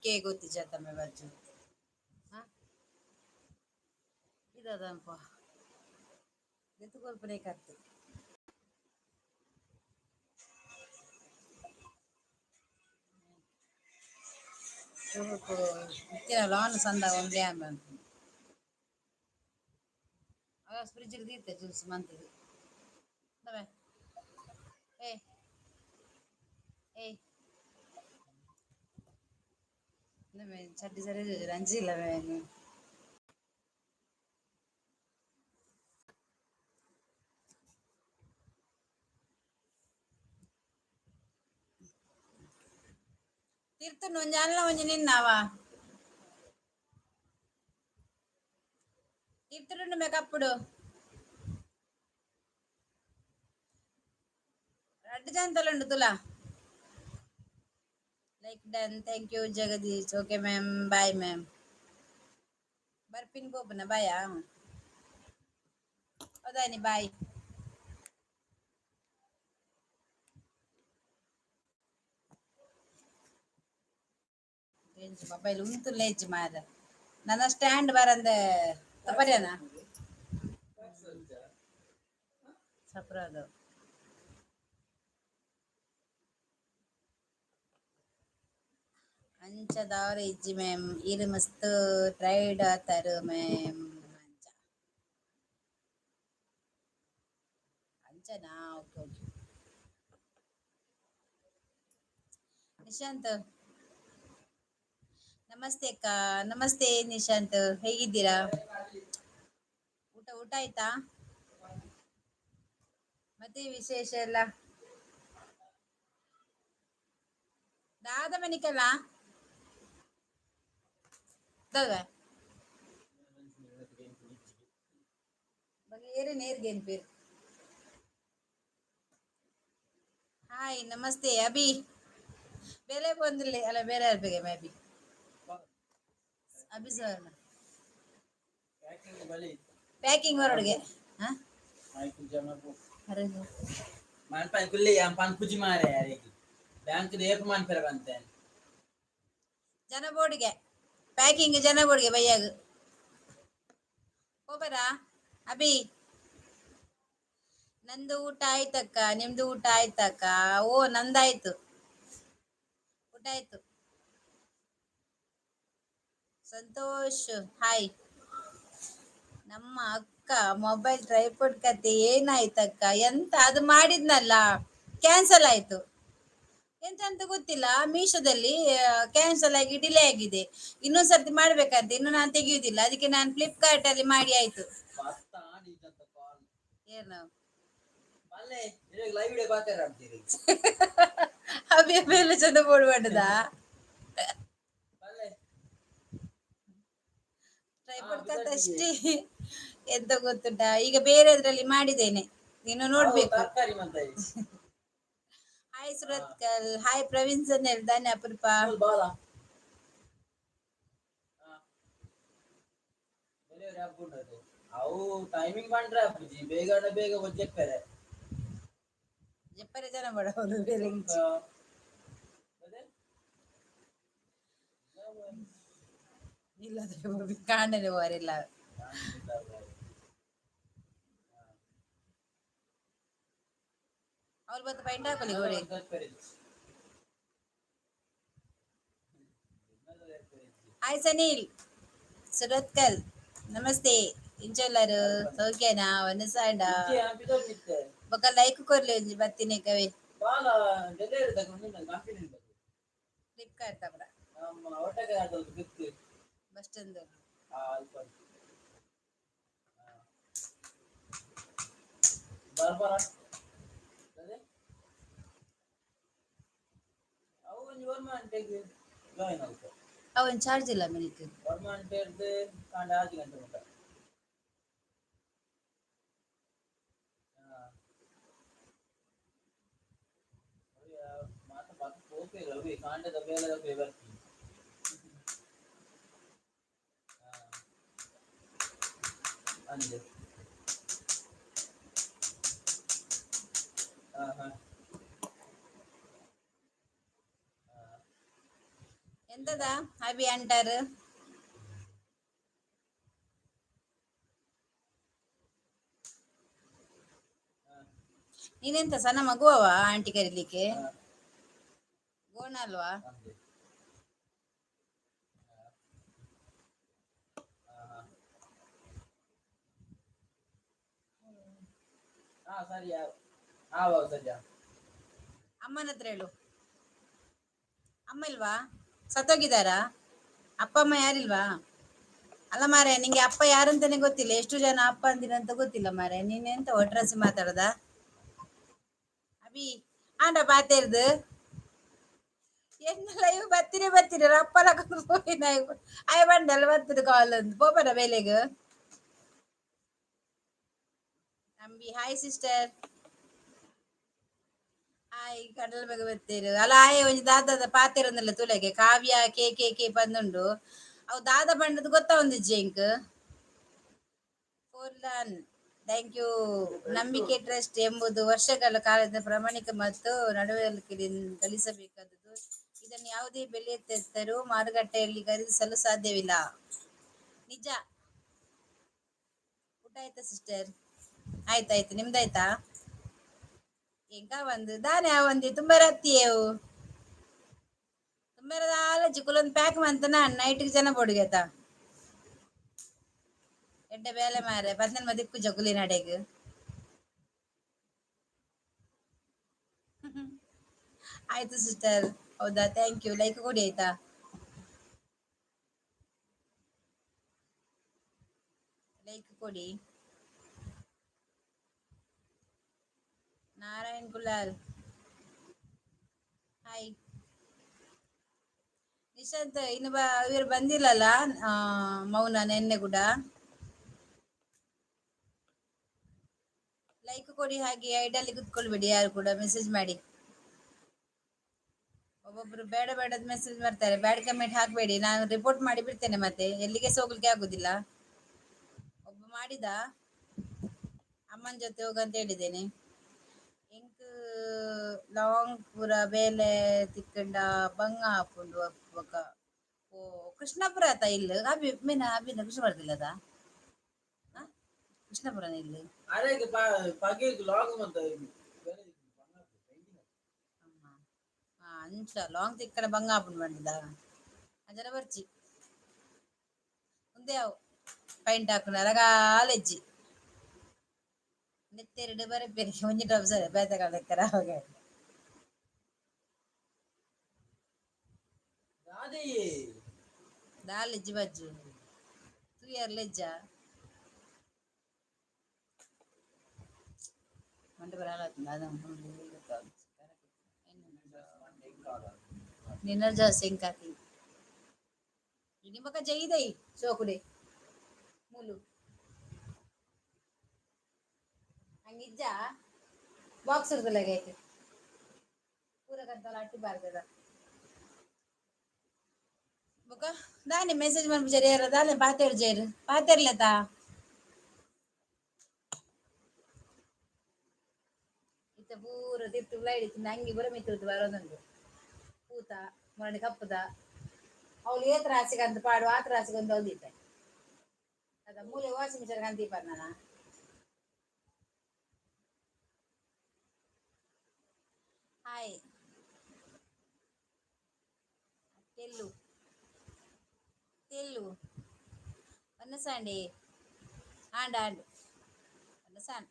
ಗೊತ್ತಿಜ್ಜ ಬಜ್ಜು. ಹಾ, ಇದದಪ್ಪ ಎತ್ತು ಕತ್ತು. ಇತ್ತಿನ ಲಾನ್ ಸಂದ ಒಂದೇ ಆಗ ಫ್ರಿಜ್ ದೀತೆ ಜ್ಯೂಸ್ ಮಂತದು. ಏ ಏಯ್, ಚಡ್ಡಿ ಸರಿ ಅಂಚಿಲ್ಲ. ತಿರ್ತುಂಡು ಒಂಜಿ ಅಲ್ಲ ಒಂಜಿ ನಿನ್ನವ ತಿರ್ತುಂಡು ಮೇಕಪ್ಪುಡು ರಡ್ಡು ಜನ ತುಲಾ. Like done, thank you Jagadish. Okay ma'am, bye ma'am. ಬರ್ಪಿನ್ ಗೋಪುನ ಬಾಯಾ? ಹೌದಾನಿ, ಬಾಯ್. ಮೊಬೈಲ್ ಉಂತು ಲೇಜ್ ಮಾರ. ನನ್ನ ಸ್ಟ್ಯಾಂಡ್ ಬರಂದೆ ತಪರ್ಯನ ಸಪ್ರದ. ಅಂಚದವರ ಇಜ್ಜಿ ಮ್ಯಾಮ್, ಇರು ಮಸ್ತ್ ಟ್ರೈಡ್ ಆತಾರು ಮ್ಯಾಮ್. ಅಂಚ ಅಂಚನಾ? Okay okay. Nishant ನಮಸ್ತೆ ಅಕ್ಕ. ನಮಸ್ತೆ ನಿಶಾಂತ್, ಹೇಗಿದ್ದೀರಾ? ಊಟ ಊಟ ಆಯ್ತಾ? ಮತ್ತೆ ವಿಶೇಷ ಎಲ್ಲ ದಾದ ಮನಿಕಲ್ಲ? ಬಗೇರಿ ನೇರ್ಗೇನ್ಪೀರ್. ಹಾಯ್, ನಮಸ್ತೆ ಅಭಿ. ಬೇಲೆ ಬಂದಿಲ್ಲ ಅಲ್ಲ, ಬೇರೆ ಯಾರ may be Abhi sir. Packing ಬರೋಡ್ಗೆ. ಜನ ಬೋರ್ಡ್ಗೆ ಪ್ಯಾಕಿಂಗ್, ಜನ ಬೋರ್ಡ್ಗೆ ಬೈಯಾಗ ಹೋಗ್ಬರಾ ಅಭಿ? ನಂದು ಊಟ ಆಯ್ತಕ್ಕ, ನಿಮ್ದು ಊಟ ಆಯ್ತಕ್ಕ? ಓ, ನಂದಾಯ್ತು, ಊಟ ಆಯ್ತು. ಸಂತೋಷ್ ಹಾಯ್. ನಮ್ಮ ಅಕ್ಕ ಮೊಬೈಲ್ ಟ್ರೈಪೋಡ್ ಕತೆ ಏನಾಯ್ತಕ್ಕ? ಎಂತ ಅದು ಮಾಡಿದ್ನಲ್ಲ, ಕ್ಯಾನ್ಸಲ್ ಆಯ್ತು. ಎಂತ ಅಂತ ಗೊತ್ತಿಲ್ಲ. ಮೀಶೋದಲ್ಲಿ ಕ್ಯಾನ್ಸಲ್ ಆಗಿ ಡಿಲೇ ಆಗಿದೆ. ಇನ್ನೊಂದ್ ಸರ್ತಿ ಮಾಡ್ಬೇಕಂತ, ಇನ್ನು ನಾನು ತೆಗೆಯುವುದಿಲ್ಲ. ಅದಕ್ಕೆ ನಾನು ಫ್ಲಿಪ್ಕಾರ್ಟ್ ಅಲ್ಲಿ ಮಾಡಿ ಆಯ್ತು. ಏನು ಅಭಿ ಮೇಲೆ ಚಂದ ಬೋರ್ಡ್ ಮಾಡದಾ? ಟ್ರೈಪೋಡ್ ಕತೆ ಅಷ್ಟೇ, ಎಂತ ಗೊತ್ತುಂಟಾ, ಈಗ ಬೇರೆದ್ರಲ್ಲಿ ಮಾಡಿದ್ದೇನೆ, ನೀನು ನೋಡ್ಬೇಕು. ಹಾಯ್ ಸುರತ್ಕಲ್, ಹಾಯ್ ಪ್ರವೀಣ್ ಸನ್ನೆಲ್ ದಾನೆ ಅಪರೂಪ. ಅವು ಟೈಮಿಂಗ್ ಬಂದ್ರೆ ಅಪ್ಪುಜಿ ಬೇಗ ಬೇಗ ಜೆಪ್ಪರೆ. ಜೆಪ್ಪರೆ ಜನ ಬಡವರು ಬೇರೆ. ಇಲ್ಲದ್ರೆ ಕಾಂಡನೆ ಹೋರಿಲ್ಲ. ಅವ್ರು ಬತ್ತ ಪೈಂಟ್ ಹಾಕೊಳ್ಳಿ ಗೋಡೆ. ಹಾಯ್ ಸನೀಲ್ ಸುರತ್ಕಲ್, ನಮಸ್ತೆ. ಇಂಚೊಲ್ಲರು ಸೌಖ್ಯನಾ? ವನಸಾಂಡ ಬೊಕ ಲೈಕ್ ಕೊರ್ಲಿ ಒಂಜಿ ಬತ್ತಿನ ಕವಿ. ಫ್ಲಿಪ್ಕಾರ್ಟ್ ತಗೊಳ ಬಸ್ ಸ್ಟ್ಯಾಂಡ್. ಅವನ್ ಚಾರ್ಜ್ ಇಲ್ಲ ಮಿನಿಕ್. ಎಂತದ ಎಂತದ ಅಭಿ ಅಂಟಾರು? ನೀನೆಂತ ಸಣ್ಣ ಮಗುವವ ಆಂಟಿ ಕರೀಲಿಕ್ಕೆ? ಗೋಣ ಅಲ್ವಾ? ಸರಿ. ಅಮ್ಮನ ಹತ್ರ ಹೇಳು. ಅಮ್ಮ ಇಲ್ವಾ? ಸತ್ತೋಗಿದಾರಾ? ಅಪ್ಪ ಅಮ್ಮ ಯಾರಿಲ್ವಾ? ಅಲ್ಲ ಮಾರೆ, ನಿಂಗೆ ಅಪ್ಪ ಯಾರಂತಾನೆ ಗೊತ್ತಿಲ್ಲ, ಎಷ್ಟು ಜನ ಅಪ್ಪ ಅಂದಿರಂತ ಗೊತ್ತಿಲ್ಲ ಮಾರೆ, ನೀನೆಂತ ಒಟ್ರಾಸಿ ಮಾತಾಡದ? ಅಭಿ ಆಂಡ ಪಾತೆರ್ದು ಎನ್ನ ಲೈವ್ ಬತ್ತೀರಿ ಬತ್ತೀರಿ ರಪ್ಪಲ ಹೋಗಿನ ಆಯ್ ಬಂಡಲ್ ಬರ್ತದೆ ಕಾಲ್ ಅಂದ್ ಪೋಪನ ಬೇಲೆಗ್. ನಂಬಿ ಹಾಯ್ ಸಿಸ್ಟರ್, ಹಾಯ್. ಕಡಲ ಬಗ್ಗೆ ಬತ್ತೀರು ಅಲ್ಲ. ಆಯೆ ಒಂಜಿ ದಾದಾದ ಪಾತೆರೊಂದಲ್ಲ ತುಲೆಗೆ ಕಾವ್ಯ ಕೆ ಕೆ ಕೆ ಬಂದುಂಡು. ಅವು ದಾದ ಬಂಡದ ಗೊತ್ತಾ ಒಂದು ಜಿಂಕ್ ಫೋರ್ಲಾನ್. Thank you. ನಂಬಿಕೆ, ಟ್ರಸ್ಟ್ ಎಂಬುದು ವರ್ಷಗಳ ಕಾಲದ ಪ್ರಾಮಾಣಿಕ ಮತ್ತು ನಡವಳಿಕೆಯಿಂದ ಗಳಿಸಬೇಕಾದದ್ದು. ಇದನ್ನು ಯಾವುದೇ ಬೆಲೆ ತೆತ್ತರೂ ಮಾರುಕಟ್ಟೆಯಲ್ಲಿ ಖರೀದಿಸಲು ಸಾಧ್ಯವಿಲ್ಲ. ನಿಜ. ಊಟ ಆಯ್ತಾ ಸಿಸ್ಟರ್? ಆಯ್ತಾಯ್ತು, ನಿಮ್ದಾಯ್ತಾ? ಎಂಕ ಒಂದು ದಾನೆ ಒಂದು ತುಂಬ ರತ್ತಿಯೇವು ತುಂಬ ದಾಲ ಪ್ಯಾಕ್ ಮಂತನ ನೈಟ್ಗೆ ಜನ ಬೊಡುಗೆತ ಎಡ್ಡೆ ಬೇಲೆ ಮಾರೆ ಪದ್ನೆನ್ ಮದಿಕ್ಕು ಜಗುಲಿ ನಡೆಗ್. ಆಯ್ತು ಸಿಸ್ಟರ್. ಹೌದಾ? Thank you. Like ಕೊಡಿ ಆಯ್ತಾ? ಲೈಕ್ ಕೊಡಿ. ನಾರಾಯಣ್ ಕುಲಾಲ್ ಹಾಯ್. ನಿಶಾಂತ್ ಇನ್ನು ಇವರು ಬಂದಿಲ್ಲಲ್ಲ. ಮೌನ ನೆನ್ನೆ ಕೂಡ. ಲೈಕ್ ಕೊಡಿ, ಹಾಗೆ ಐಡಲ್ಲಿ ಕುತ್ಕೊಳ್ಬೇಡಿ ಯಾರು ಕೂಡ, ಮೆಸೇಜ್ ಮಾಡಿ. ಒಬ್ಬೊಬ್ರು ಬೇಡ ಬೇಡದ ಮೆಸೇಜ್ ಮಾಡ್ತಾರೆ. ಬ್ಯಾಡ್ ಕಮೆಂಟ್ ಹಾಕಬೇಡಿ, ನಾನು ರಿಪೋರ್ಟ್ ಮಾಡಿ ಬಿಡ್ತೇನೆ, ಮತ್ತೆ ಎಲ್ಲಿಗೆ ಹೋಗ್ಲಿಕ್ಕೆ ಆಗುದಿಲ್ಲ. ಒಬ್ಬ ಮಾಡಿದ, ಅಮ್ಮನ ಜೊತೆ ಹೋಗಂತ ಹೇಳಿದ್ದೇನೆ. ಎಂಕ್ ಲಾಂಗ್ ಪೂರ ಬೇಲೆ ತಿಕ್ಕಂಡ ಬಂಗ ಆಪುಂಡು ಬೊಕ. ಓ ಕೃಷ್ಣಪುರ ಆತ ಇಲ್ಲ ಅಭಿ ಮೇನ ಅಭಿನ ಕೃಷ್ಣಪುರದಿಲ್ಲದ ಕೃಷ್ಣಪುರ ಇಲ್ಲಿ. ಅರೆ ಪಗೆಗ್ ಲಾಂಗ್ ಮಂತ. ಅಂಚ ಲಾಂಗ್ ತಿಕ್ಕಡ ಬಂಗ ಆಪುಂಡು ಬಂದಿದ ಅಂಚನ ಬರ್ಚಿ ಉಂದೆ ಅವು ಪೈಂಟ್ ಹಾಕುನ ರಗಾಲೆಜ್ಜಿ ನೆತ್ತೆರಡು ಬರೆ ಪೆರಿಗೆ ಒಂಜಿ ಡ್ರಾಪ್ ಸರಿ ಬೇತೆ ಕಾಲಕ್ಕರ ಅವಾಗ. ದಾದೆಯೇ. ದಾಲೆಜ್ಜಿ ಬಜ್ಜು ತೂಯರ್ ಲೆಜ್ಜ ಮಂಡೆ ಬರಲ್ಲ. ನಿನ್ನ ಜಾಸ್ತಿ ಎಂಕಾತಿ ಇನಿ ಬೊಕ ಜೈದೈ ಸೋಕುಡೆ ಮೂಲು ಹಂಗಿಜ್ಜ ಬಾಕ್ಸ್ ಇರ್ತಲ್ಲ ಪೂರ ಕಂತಲ್ಲ ಅಟ್ಟಿ ಬಾರ್ದದ ಬೊಕ ದಾನೆ ಮೆಸೇಜ್ ಮನ್ಪುಜಾರ ಯಾರ? ದಾನೆ ಪಾತೆರ್ ಜೈರ್ ಪಾತೆರ್ಲೆತಾ? ಇತ್ತ ಪೂರ ತಿರ್ತು ಉಲಾಯಿಡಿತ್ತಿಂದ ಅಂಗಿ ಪೂರ ಮಿತ್ತುರ್ದು ಬರೋದುಂಡು. ಪೂತ ಮೊರಡಿ ಕಪ್ಪುದ ಅವಳು ಏತ್ ರಾಸಿಗಂತ ಪಾಡು ಆತ ರಾಸಿಗಂತ ಒಂದಿತ್ತೆ ಅದ ಮೂಲೆ ವಾಷಿಂಗ್ ಮಿಷನ್ ಕಂತೀಪ ನಾನು. ಹಾಯ್ ತೆಲ್ಲು ತೆಲ್ಲು ಒನ್ನಸಾಂಡಿ ಆಂಡ ಆಂಡ್ ಒನ್ನಸಾಂಡ್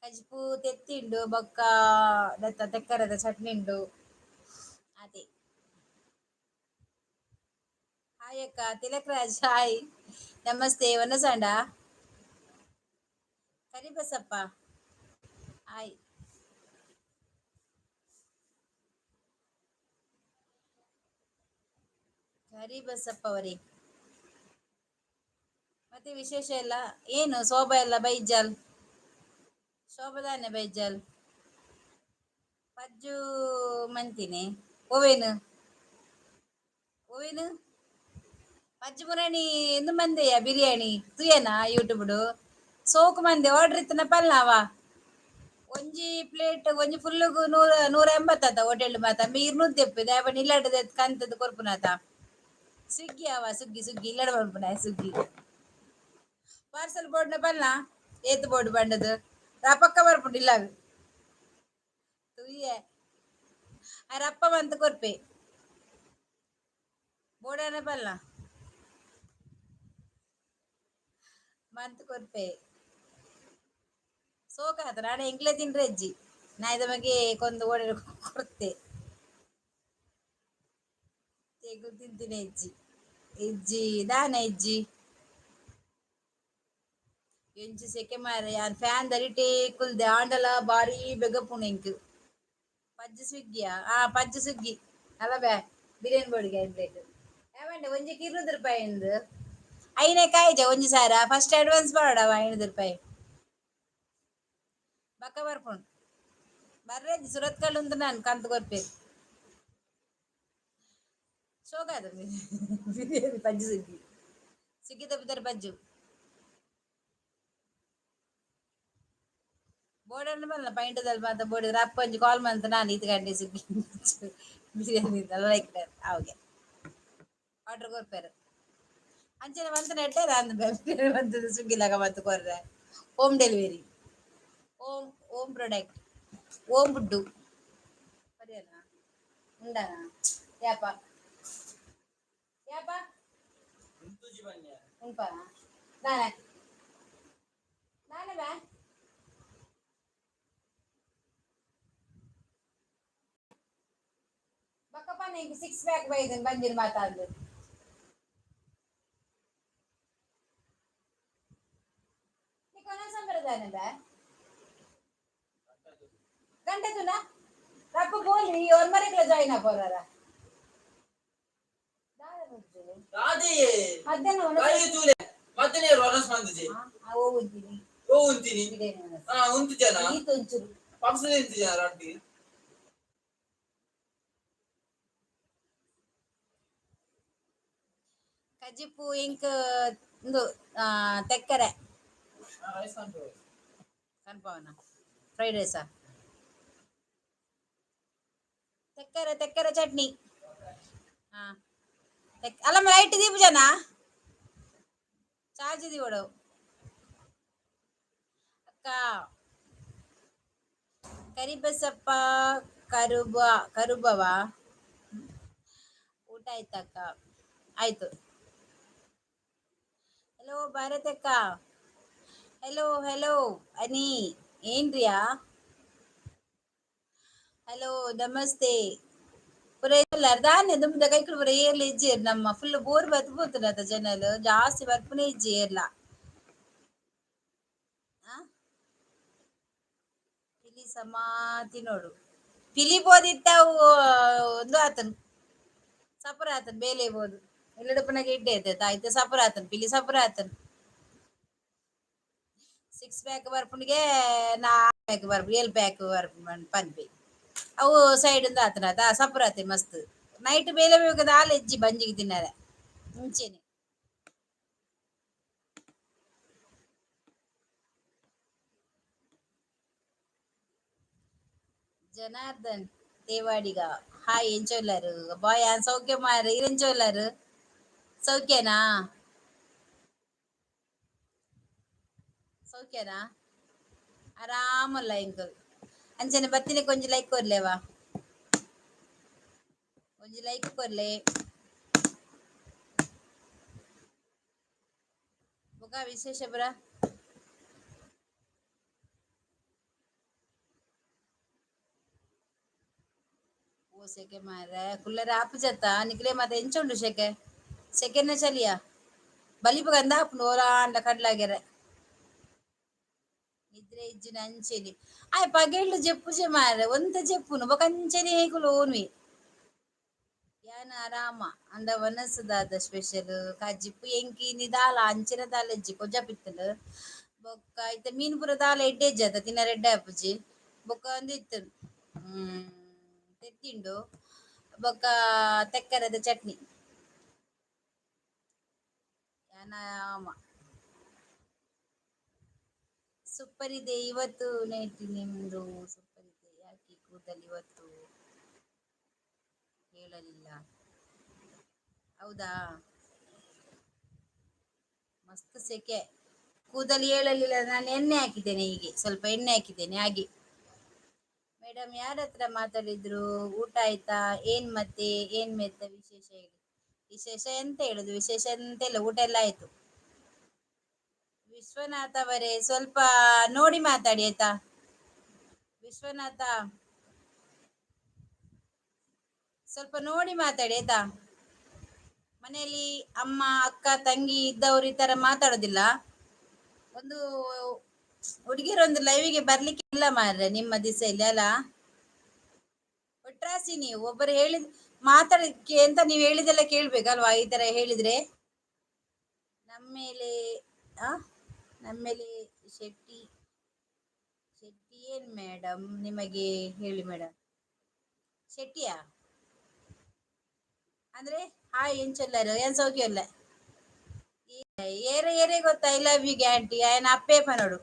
ಕಜಿಪು ತೆತ್ತಿಂಡು ಬೊಕ್ಕ ದತ್ತ ತೆಕ್ಕರದ ಚಟ್ನಿ ಉಂಡು ಅದೇ. ಹಾಯ್ ಅಕ್ಕ. ತಿಲಕ್ ರಾಜ್ ಹಾಯ್, ನಮಸ್ತೆ. ಒನ್ನಸಾಂಡ ಕರಿಬಸಪ್ಪ ಹಾಯ್. ಕರಿಬಸಪ್ಪ ಅವರೇ, ಮತ್ತೆ ವಿಶೇಷ ಎಲ್ಲ ಏನು? ಶೋಭಾ ಎಲ್ಲ ಬೈಜಾಲ್ ಶೋಭದಾನೆ ಬೈಜಾಲ್ ಪಜ್ಜು ಮಂತಿನಿ ಓವೇನು ಓವೇನು ಪಜ್ಜು ಮುರಣಿ ಎಂದು ಮಂದೆಯ ಬಿರಿಯಾನಿ ತುಯನಾ ಯೂಟ್ಯೂಬ್ ಸೋಕು ಮಂದೆ ಆರ್ಡರ್ ಇತ್ತನ ಪಲ್ನಾವ. ಒಂಜಿ ಪ್ಲೇಟ್ ಒಂಜಿ ಫುಲ್ಲುಗು 180 ಆತ ಹೋಟೆಲ್ ಮಾತ. ಮೀರ್ ನುದ್ದೆಪ್ಪು ದಾಯೆ ಇಲ್ಲಡ್ ಕಂತದ ಕೊರ್ಪುನಾತ. ಸ್ವಿಗ್ಗಿ ಅವ ಸುಗ್ಗಿ ಸುಗ್ಗಿ ಇಲ್ಲಡ ಪನ್ಪುನ ಸುಗ್ಗಿ. ಪಾರ್ಸಲ್ ಬೋರ್ಡ್ನ ಬಲ್ಲ ಏತ್ ಬೋರ್ಡ್ ಬಂಡದು ರಪಕ್ಕ ಬರ್ಪುಂಡು ಇಲ್ಲ ತುಯ್ಯೆ ರಪ್ಪ ಬಂತ ಕೊರ್ಪೆ ಬೋರ್ಡನ ಬಲ್ಲ ಮಂತ್ ಕೊರ್ಪೆ ಸೋಕಾತ. ನಾನು ಎಂಕ್ಲೆ ತಿನ್ರೆ ಅಜ್ಜಿ ನಾಯ್ದ ಬಗ್ಗೆ ಕೊಂದು ಓಡಿ ಕೊರ್ತೆ ತೆಗು ತಿಂತೀನಿ ಅಜ್ಜಿ ಇಜ್ಜಿ ದಾನ ಇಜ್ಜಿ ಎಂಚಿ ಸೆಕೆ ಮಾರೆ. ಯಾನ್ ಫ್ಯಾನ್ ದರಿಟೇ ಕುಲ್ದೆ ಆಂಡಲ ಬಾರಿ ಬೆಗಪುಂಡು ಎಂಕ್. ಪಜ್ಜಿ ಸ್ವಿಗ್ಗಿಯಾ? ಆ ಪಜ್ಜಿ ಸ್ವಿಗ್ಗಿ ಅಲ್ಲ ಬೇ ಬಿರಿಯಾನಿ ಬೋಡಿಗೆ ಐದು ಪ್ಲೇಟ್ ಯಾವಂಡೆ ಒಂಜಿ 20 ರೂಪಾಯಿ ಇಂದು ಐನೇ ಕಾಯ್ಜ ಒಂಜಿ ಸಾರ ಫಸ್ಟ್ ಅಡ್ವಾನ್ಸ್ ಬಾಡವ 500 ರೂಪಾಯಿ ಬಕ್ಕ ಬರ್ಪುಂಡು ಬರ್ರೆ ಸುರತ್ಕಲ್ ಉಂದು ನಾನು ಕಂತು ಕೊರ್ಪೆ. ಶೋಕಾದ ಬಿರಿಯಾನಿ ಪಜ್ಜಿ ಸುಗ್ಗಿ ಸುಗ್ಗಿ ತಪ್ಪಿದ್ದಾರೆ ಪಜ್ಜು ಬೋರ್ಡ್ ಬಲ್ಲ ಪೈಂಟದಲ್ಲಿ ಮಾತ ಬೋರ್ಡ್ ಅಪ್ಪ ಒಂಜಿ ಕಾಲ್ ಮಂತ ನಾನು ಇದು ಗಂಟೆ ಸುಗ್ಗಿ ಬಿರಿಯಾನಿ ಲೈಕ್ ಅವಾಗೆ ಆರ್ಡರ್ ಕೊರ್ಪೇರು ಅಂಚನೆ ಮಂತ್ ನೆಟ್ಟೆ ಅಂದ್ ಬಿರಿಯಾನಿ ಬಂತದ ಸುಗ್ಗಿ ಲಾಗ ಮತ್ತು ಕೊರ್ರೆ. Home delivery, home home product, home food ಪರಿಯಲ್ಲ ಉಂಡಾನ ಯಾಪ ಯಾಪ. ಉಂತುಜಿ ಬನ್ನಿ. ಉಂಪಾ ನಾನೆ ನಾನೆ ಬಾ ಬಕ್ಕಪ್ಪ. ನಿಂಗೆ ಸಿಕ್ಸ್ ಪ್ಯಾಕ್ ಬೈದನ್ ಬಂದಿರ್ ಮಾತಾಡ್ದು ನೀ ಸಂಬರದಾನೆ ಬಾ ಗಂಟೆ ತುನ ರಪ್ಪ ಬೋಲಿ ಒರ್ಮರೆಗ್ಲ ಜಾಯಿನ್ ಆಪೋರಾರ. ರಾಧೆಯೇ. ಮಧ್ಯಾಹ್ನ. ಕಾಯಿ ತೂಲೆ ಮಧ್ಯಾಹ್ನ ವನಸ್ ಮಂದಿಜಿ. ಹೋಗುತ್ತೀನಿ. ಓ ಉಂತೀನಿ. ಹಾ ಉಂತು ಜನ. ಈತ ಒಂಚೂರು. ಪಂಪ್ಸ್ ಉಂತು ಜನ ರೊಟ್ಟಿ. ಕಜಿಪು ಇಂಕ್ ಇಂದು ತೆಕ್ಕರೆ. ರೈಸ್ ಉಂಟು. ಕನ್ಪಾವನ ಫ್ರೈಡ್ ರೈಸಾ? ತೆಕ್ಕರೆ ತೆಕ್ಕರೆ ಚಟ್ನಿ. ಹಾ ಅಲ್ಲ ಲೈಟ್ ದೀಪ ಜನ ಚಾರ್ಜ್ ದೀವಡು ಅಕ್ಕ. ಕರಿಬಸಪ್ಪ ಕರುಬ ಕರುಬವ. ಊಟ ಆಯ್ತಕ್ಕ? ಆಯ್ತು. ಹಲೋ ಭಾರತಕ್ಕ. ಹಲೋ ಹಲೋ ಅನಿ ಏನ್ರಿಯಾ? ಹಲೋ ನಮಸ್ತೆ. ಪುರ ದಾನೆ ದುಂಬುದ ಕೈಕುಲು ಪುರ ಏರ್ಲ ಇಜ್ಜೇರ್. ನಮ್ಮ ಫುಲ್ ಬೋರ್ ಬತ್ ಪೋತುಂಡತ. ಜನಲು ಜಾಸ್ತಿ ಬರ್ಪುನೆ ಇಜ್ಜಿ ಏರ್ಲ. ಆ ಪಿಲಿ ಸಮಾತಿ ನೋಡು. ಪಿಲಿ ಬೋದಿತ್ತ ಅವು ಒಂದು ಆತನ್ ಸಪುರ ಆತನ್ ಬೇಲೆ ಬೋದು ಇಲ್ಲಡಪನಾಗ ಇಡ್ಡೆ ಐತೆ ಆಯ್ತು. ಸಪುರ ಆತನ್ ಪಿಲಿ ಸಪುರ ಆತನ್. ಸಿಕ್ಸ್ ಪ್ಯಾಕ್ ಬರ್ಪುನಿಗೆ ನಾ ಪ್ಯಾಕ್ ಬರ್ಪು ಏಲ್ ಪ್ಯಾಕ್ ಬರ್ಪು ಪನ್ಪಿ ಅವು ಸೈಡ್ ಆತನ ಆತ ಸಪುರ ಆತೆ ಮಸ್ತ್. ನೈಟ್ ಬೇಲೆ ಬೇಕಾದ ಆಲ್ ಹೆಜ್ಜಿ ಬಂಜಿಗೆ ತಿನ್ನರೆ ಮುಂಚೆನೆ. ಜನಾರ್ದನ್ ದೇವಾಡಿಗ ಹಾಯ್. ಎಂಚೊಲ್ಲಾರು ಬಾಯ್? ಆನ್ ಸೌಖ್ಯ ಮಾರ. ಇರೆಂಚೊಲ್ಲಾರು ಸೌಖ್ಯನಾ? ಸೌಖ್ಯನಾ? ಆರಾಮಲ್ಲ ಇಂಕ್ ಅಂಚನೆ ಬತ್ತಿನ ಕೊಂಚ ಲೈಕ್ ಕೊರ್ಲೇವಾ? ಒಂಜಿ ಲೈಕ್ ಕೊರ್ಲೆ. ಬೊಕ ವಿಶೇಷ ಪುರ? ಓ ಸೆಕೆ ಮಾರ್ರೆ. ಕುಲ್ಲರೆ ಆಪುಜತ್ತ ನಿಕ್ಲೆ ಮಾತ? ಎಂಚ ಉಂಡು ಸೆಕೆ? ಸೆಕೆನ ಚಲಿಯ ಬಲಿಪು ಗಂದ ಆಪುಂಡು ಓಲಾಂಡ ಕಡ್ಲಾಗೆರೆ. ನಿದ್ರೆ ಇಜ್ಜಿನ ಅಂಚೆನೆ. ಆಯ್ ಪಗೆಲ್ಡ್ ಜೆಪ್ಪುಜೆ ಮಾರ್ರೆ. ಒಂತೆ ಜೆಪ್ಪುನು ಬೊಕ ಅಂಚೆನೆ ಹೇಗುಲು ಓನ್ವಿ. ಯಾನ್ ಆರಾಮ ಅಂಡ. ವನಸ್ ದಾದ ಸ್ಪೆಷಲ್? ಕಜಿಪು ಎಂಕಿ ಇನಿ ದಾಲ ಅಂಚಿನ ದಾಲ ಇಜ್ಜಿ. ಕೊಜಪಿತ್ತುಂಡು. ಬೊಕ್ಕ ಇತ್ತೆ ಮೀನ್ ಪೂರ ದಾಲ ಎಡ್ಡೆ ಇಜ್ಜಿ ಅತ್ತ ತಿನರೆ ಎಡ್ಡೆ ಆಪುಜಿ. ಬೊಕ್ಕ ಒಂದು ಇತ್ತು ತೆತ್ತಿಂಡು ಬೊಕ್ಕ ತೆಕ್ಕರೆದ ಚಟ್ನಿ. ಯಾನ ಆಮ. ಸೂಪರ್ ಇದೆ ಇವತ್ತು ನೈಟ್ ನಿಮ್ದು ಸೂಪರ್ ಇದೆ. ಯಾಕೆ ಕೂದಲು ಇವತ್ತು ಹೇಳಲಿಲ್ಲ? ಹೌದಾ? ಮಸ್ತ್ ಸೆಕೆ. ಕೂದಲು ಹೇಳಲಿಲ್ಲ. ನಾನು ಎಣ್ಣೆ ಹಾಕಿದ್ದೇನೆ, ಹೀಗೆ ಸ್ವಲ್ಪ ಎಣ್ಣೆ ಹಾಕಿದ್ದೇನೆ ಹಾಗೆ. ಮೇಡಮ್, ಯಾರ ಹತ್ರ ಮಾತಾಡಿದ್ರು? ಊಟ ಆಯ್ತಾ? ಏನ್ ಮತ್ತೆ ಏನ್ ಮೆತ್ತ ವಿಶೇಷ ಹೇಳಿ. ವಿಶೇಷ ಎಂತ ಹೇಳುದು? ವಿಶೇಷ ಎಂತ ಇಲ್ಲ, ಊಟ ಎಲ್ಲ ಆಯ್ತು. ವಿಶ್ವನಾಥ್ ಅವರೇ, ಸ್ವಲ್ಪ ನೋಡಿ ಮಾತಾಡಿ ಆಯ್ತಾ? ವಿಶ್ವನಾಥ, ಸ್ವಲ್ಪ ನೋಡಿ ಮಾತಾಡಿ ಆಯ್ತಾ? ಮನೆಯಲ್ಲಿ ಅಮ್ಮ, ಅಕ್ಕ, ತಂಗಿ ಇದ್ದವರು ಈ ತರ ಮಾತಾಡೋದಿಲ್ಲ. ಒಂದು ಹುಡುಗಿಯರೊಂದು ಲೈವಿಗೆ ಬರ್ಲಿಕ್ಕೆ ಇಲ್ಲ ಮಾರ್ರೆ ನಿಮ್ಮ ದಿಸೆಯಲ್ಲಿ ಅಲ್ಲ? ಒಟ್ರಾಸಿ ನೀವು ಒಬ್ಬರು ಹೇಳಿದ್ ಮಾತಾಡಕ್ಕೆ ಅಂತ ನೀವು ಹೇಳಿದೆಲ್ಲ ಕೇಳ್ಬೇಕಲ್ವಾ? ಈ ತರ ಹೇಳಿದ್ರೆ ನಮ್ಮೇಲೆ ಆ ನಮ್ಮೇಲೆ ಶೆಟ್ಟಿ ಶೆಟ್ಟಿ ಏನ್ ಮೇಡಮ್ ನಿಮಗೆ ಹೇಳಿ ಮೇಡಮ್. ಶೆಟ್ಟಿಯಾ ಅಂದ್ರೆ? ಹಾಯ್, ಎಂಚೊಲ್ಲರು? ಏನ್ ಸೌಖ್ಯ ಇಲ್ಲ? ಏರೆ ಏರೆ ಗೊತ್ತಾ I love you guarantee ಆಯನ ಅಪ್ಪೇ ಪನೋಡು.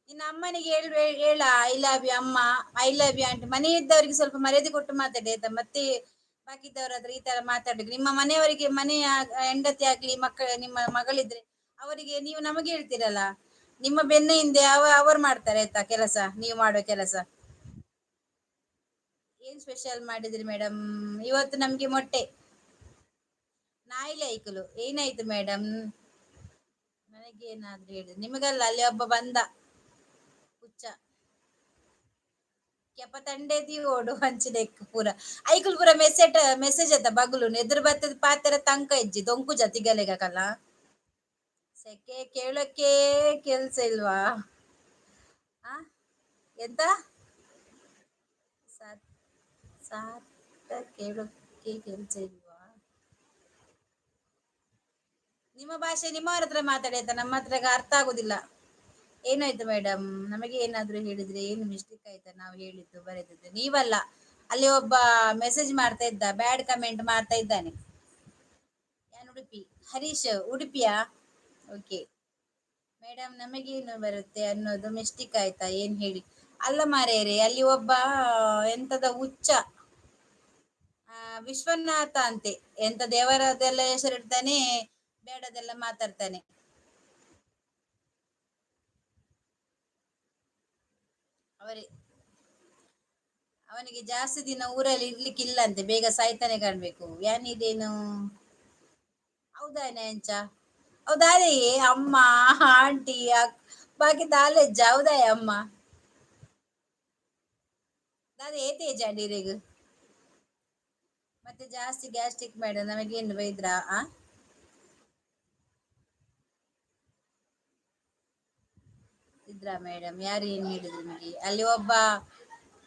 ನಿನ್ನ ಅಮ್ಮನಿಗೆ ಹೇಳ್ಬೇ ಹೇಳ I love you ಅಮ್ಮ, I love you aunty. ಮನೆ ಇದ್ದವರಿಗೆ ಸ್ವಲ್ಪ ಮರ್ಯಾದೆ ಕೊಟ್ಟು ಮಾತಾಡಿ ಆಯ್ತಾ? ಮತ್ತೆ ಬಾಕಿದ್ದವರ ಹತ್ರ ಈ ತರ ಮಾತಾಡ್ಬೇಕು. ನಿಮ್ಮ ಮನೆಯವರಿಗೆ, ಮನೆಯ ಹೆಂಡತಿ ಆಗ್ಲಿ, ಮಕ್ಕಳ, ನಿಮ್ಮ ಮಗಳಿದ್ರೆ ಅವರಿಗೆ. ನೀವು ನಮಗೆ ಹೇಳ್ತೀರಲ್ಲ, ನಿಮ್ಮ ಬೆನ್ನ ಹಿಂದೆ ಅವರು ಮಾಡ್ತಾರೆ ಆಯ್ತಾ ಕೆಲಸ, ನೀವು ಮಾಡೋ ಕೆಲಸ. ಏನ್ ಸ್ಪೆಷಲ್ ಮಾಡಿದ್ರಿ ಮೇಡಮ್ ಇವತ್ತು? ನಮ್ಗೆ ಮೊಟ್ಟೆ. ನಾಯಿಲೆ ಐಕಲು. ಏನಾಯ್ತು ಮೇಡಮ್? ನನಗೇನಾದ್ರೂ ಹೇಳಿದ್ರು? ನಿಮಗಲ್ಲ, ಅಲ್ಲಿ ಒಬ್ಬ ಬಂದ ಹುಚ್ಚ ಕೆಪ ತಂಡೇದಿ ಓಡು ಹಂಚಿನೆಕ್ ಪೂರ ಐಕುಲ್ ಪೂರ ಮೆಸೇಜ್ ಮೆಸೇಜ್ ಅತ್ತ ಬಗ್ಲು ಎದುರು ಬತ್ತದ ಪಾತೆರ ತಂಕ ಇಜ್ಜಿ ದೊಂಕು ಜತಿಗಲೆಗಕಲ್ಲ. ಸೆಕೆ ಕೇಳಕ್ಕೆ ಕೆಲ್ಸ ಇಲ್ವಾ? ಆ ಎಂತ ಸಾತ ಕೇಳೋಕ್ಕೆ ಕೆಲ್ಸ ಇಲ್ವಾ? ನಿಮ್ಮ ಭಾಷೆ ನಿಮ್ಮವರ ಹತ್ರ ಮಾತಾಡಿ ಆಯ್ತಾ? ನಮ್ಮ ಹತ್ರ ಅರ್ಥ ಆಗುದಿಲ್ಲ. ಏನಾಯ್ತು ಮೇಡಮ್? ನಮಗೆ ಏನಾದ್ರು ಹೇಳಿದ್ರೆ? ಏನು ಮಿಸ್ಟೇಕ್ ಆಯ್ತಾ ನಾವು ಹೇಳಿದ್ದು ಬರೆದಿದ್ದು? ನೀವಲ್ಲ, ಅಲ್ಲಿ ಒಬ್ಬ ಮೆಸೇಜ್ ಮಾಡ್ತಾ ಇದ್ದ, ಬ್ಯಾಡ್ ಕಮೆಂಟ್ ಮಾಡ್ತಾ ಇದ್ದಾನೆ. ಯಾನ್ ಉಡುಪಿ ಹರೀಶ್. ಉಡುಪಿಯಾ? ಓಕೆ ಮೇಡಮ್, ನಮಗೇನು ಬರುತ್ತೆ ಅನ್ನೋದು ಮಿಸ್ಟೇಕ್ ಆಯ್ತಾ ಏನ್ ಹೇಳಿ. ಅಲ್ಲ ಮಾರೇರೆ, ಅಲ್ಲಿ ಒಬ್ಬ ಎಂತದ ಹುಚ್ಚ ವಿಶ್ವನಾಥ ಅಂತೆ, ಎಂತ ದೇವರದೆಲ್ಲ ಹೆಸರಿಡ್ತಾನೆ, ಬೇಡದೆಲ್ಲ ಮಾತಾಡ್ತಾನೆ. ಅವರೇ ಅವನಿಗೆ ಜಾಸ್ತಿ ದಿನ ಊರಲ್ಲಿ ಇರ್ಲಿಕ್ಕಿಲ್ಲ ಅಂತೆ, ಬೇಗ ಸಾಯ್ತಾನೆ ಕಾಣ್ಬೇಕು. ಯಾನಿದೇನು? ಹೌದಾ ಅಂಚ? ಹೌದಾ? ಅಮ್ಮ, ಆಂಟಿ, ಬಾಕಿ ದಾಲೆಜ್ಜ. ಹೌದಾ ಅಮ್ಮ? ದಾದ ಏತೇಜ್ ಆಂಡಿರೆಗ್? ಮತ್ತೆ ಜಾಸ್ತಿ ಗ್ಯಾಸ್ಟ್ರಿಕ್ ಮೇಡಮ್. ನಮಗೇನು ಬೈದ್ರಾ? ಆ ಇದ್ರಾ ಮೇಡಮ್? ಯಾರು ಏನ್ ಹೇಳಿದ್ರು ನಿಮಗೆ? ಅಲ್ಲಿ ಒಬ್ಬ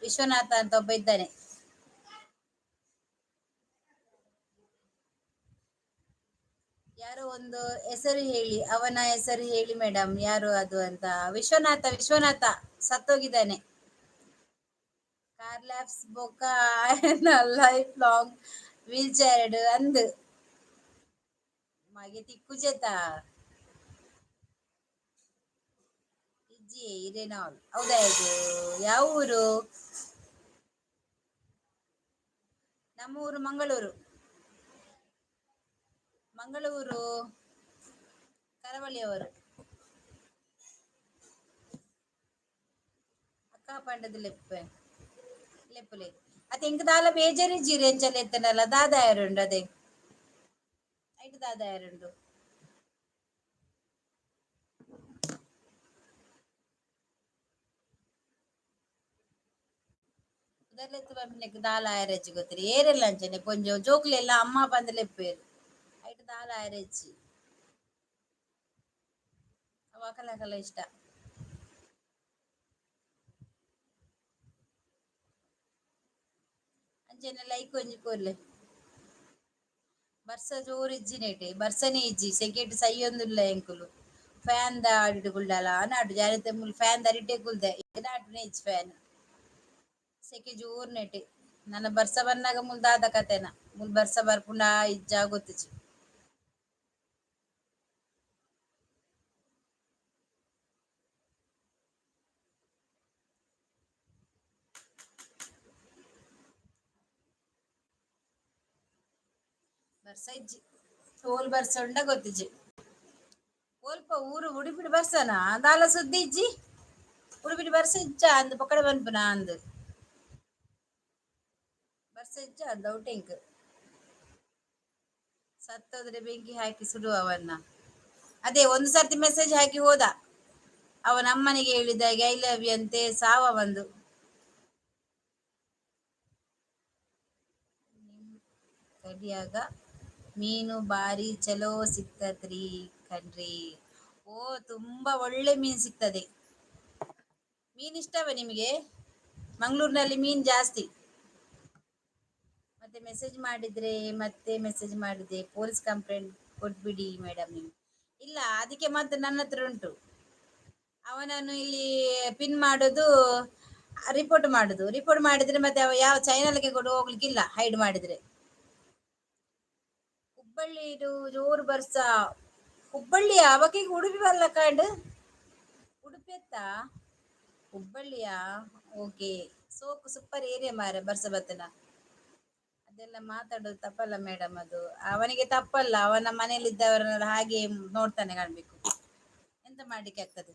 ವಿಶ್ವನಾಥ ಅಂತ ಒಬ್ಬ ಇದ್ದಾನೆ. ಯಾರೋ ಒಂದು ಹೆಸರು ಹೇಳಿ, ಅವನ ಹೆಸರು ಹೇಳಿ ಮೇಡಮ್, ಯಾರು ಅದು ಅಂತ. ವಿಶ್ವನಾಥ, ವಿಶ್ವನಾಥ ಸತ್ತೋಗಿದ್ದಾನೆ. ಕಾರ್ ಲ್ಯಾಬ್ಸ್ ಬೊಕ್ಕ ಲೈಫ್ ಲಾಂಗ್ ವೀಲ್ ಚೇರ್ ಅಂದ್ ಮಗೆ ತಿಕ್ಕುಜೆತ ಇಜ್ಜಿ ಇರೇನಾಲ್. ಹೌದಾ? ಇದು ಯಾವ ಊರು? ನಮ್ಮ ಊರು ಮಂಗಳೂರು. ಮಂಗಳೂರು ಕರಾವಳಿಯವರು. ಅಕ್ಕ ಪಂಡದ ಲೆಪ್ಪೆ ಲೆಪ್ಪುಲೆ ಅತ್ತೆ. ಇಂಕ ದಾಲ ಬೇಜಾರಿ ಜೀರಿ ಎಂಚಲ ಎತ್ತನಲ್ಲ. ದಾದ ಯಾರುಂಡು? ಅದೇ ಐಟ್ ದಾದ ಯಾರುಂಡು? ಉದರ್ಲೆತ್ತು ಪನ್ಪಿನೆಕ್ ದಾಲ ಆಯರಜ್ಜಿ ಗೊತ್ತಿರಿ. ಏರೆಲ್ಲ ಅಂಚನೆ ಪೊಂಜೊ ಜೋಕ್ಲೆಲ್ಲ ಅಮ್ಮ ಪಂದ್ ಲೆಪ್ಪೇರು. ಐಟ್ ದಾಲ ಆಯರಜ್ಜಿ. ಅವು ಅಕಲ ಅಕಲ ಇಷ್ಟ. ಅಂಚನೆ ಲೈಕ್ ಒಂಜಿ ಕೊರ್ಲೆ. ಬರ್ಸ ಜೋರು ಇಜ್ಜಿ ನೇಟೆ, ಬರ್ಸನೇ ಇಜ್ಜಿ. ಸೆಕೆಟ್ ಸೈಯೊಂದುಲ್ಲ ಎಂಕುಲು. ಫ್ಯಾನ್ ದ ಅಡಿಟ್ ಕುಲ್ಡಲ ನಾಟು ಜಾರಿತೆ ಮುಲ್ ಫ್ಯಾನ್ ದ ಅಡಿಟೆ ಕುಲ್ದೆ ನಾಟುನೆ ಇಜ್ಜಿ ಫ್ಯಾನ್. ಸೆಕೆ ಜೋರು ನೆಟೆ. ನನ್ನ ಬರ್ಸ ಬನ್ನಾಗ ಮುಲ್ ದಾದ ಕತೆನ? ಮುಲ್ ಬರ್ಸ ಬರ್ಪುಂಡ ಇಜ್ಜಾ ಗೊತ್ತಿಜ್ಜಿ. ಬರ್ಸ ಇಜ್ಜಿ. ಓಲ್ ಬರ್ಸ ಉಂಡ ಗೊತ್ತಿಜ್ಜಿ. ಒಲ್ಪ ಊರು ಉಡುಪಿಡ್ ಬರ್ಸನಾ ದಾಲ ಸುದ್ದಿ ಇಜ್ಜಿ. ಉಡುಪಿಡ್ ಬರ್ಸ ಇಜ್ಜ ಅಂದ್ ಪೊಕ್ಕಡೆ ಪನ್ಪುನ ಅಂದ್. ಬರ್ಸ ಇಜ್ಜ ಅಂದ್ ಔಟಿಂಗ್. ಸತ್ತೋದ್ರೆ ಬೆಂಕಿ ಹಾಕಿ ಸುಡುವ ಅವನ್ನ. ಅದೇ ಒಂದು ಸರ್ತಿ ಮೆಸೇಜ್ ಹಾಕಿ ಹೋದ. ಅವನ ಅಮ್ಮನಿಗೆ ಹೇಳಿದಾಗೆ I love you ಅಂತೆ ಸಾವ ಬಂದು. ನಿಮ್ ಕಡಿಯಾಗ ಮೀನು ಬಾರಿ ಚಲೋ ಸಿಕ್ತದ್ರಿ ಕಣ್ರಿ. ಓ, ತುಂಬಾ ಒಳ್ಳೆ ಮೀನು ಸಿಗ್ತದೆ. ಮೀನ್ ಇಷ್ಟವ ನಿಮಗೆ? ಮಂಗಳೂರಿನಲ್ಲಿ ಮೀನ್ ಜಾಸ್ತಿ. ಮತ್ತೆ ಮೆಸೇಜ್ ಮಾಡಿದ್ರೆ, ಮತ್ತೆ ಮೆಸೇಜ್ ಮಾಡಿದೆ ಪೊಲೀಸ್ ಕಂಪ್ಲೇಂಟ್ ಕೊಟ್ಬಿಡಿ ಮೇಡಮ್ ನೀವು. ಇಲ್ಲ, ಅದಕ್ಕೆ ಮತ್ತೆ ನನ್ನ ಹತ್ರ ಉಂಟು. ಅವನನ್ನು ಇಲ್ಲಿ ಪಿನ್ ಮಾಡೋದು, ರಿಪೋರ್ಟ್ ಮಾಡುದು. ರಿಪೋರ್ಟ್ ಮಾಡಿದ್ರೆ ಮತ್ತೆ ಅವ ಯಾವ ಚಾನೆಲ್ಗೆ ಕೂಡ ಹೋಗ್ಲಿಕ್ಕಿಲ್ಲ ಹೈಡ್ ಮಾಡಿದ್ರೆ. ಹುಬ್ಬಳ್ಳಿ ಇದು ಜೋರು ಬರ್ಸ. ಹುಬ್ಬಳ್ಳಿಯ ಅವಕಿಗೆ ಉಡುಪಿ ಬರಲ್ಲ ಕಂಡು. ಉಡುಪಿ ಅತ್ತ ಹುಬ್ಬಳ್ಳಿಯ? ಓಕೆ, ಸೋಕು ಸೂಪರ್ ಏರಿಯಾ ಮಾರೆ ಬರ್ಸ ಬತ್ತನ. ಅದೆಲ್ಲ ಮಾತಾಡೋದು ತಪ್ಪಲ್ಲ ಮೇಡಮ್. ಅದು ಅವನಿಗೆ ತಪ್ಪಲ್ಲ, ಅವನ ಮನೆಯಲ್ಲಿದ್ದವರನ್ನೆಲ್ಲ ಹಾಗೆ ನೋಡ್ತಾನೆ ಕಾಣ್ಬೇಕು. ಎಂತ ಮಾಡ್ಲಿಕ್ಕೆ ಆಗ್ತದೆ?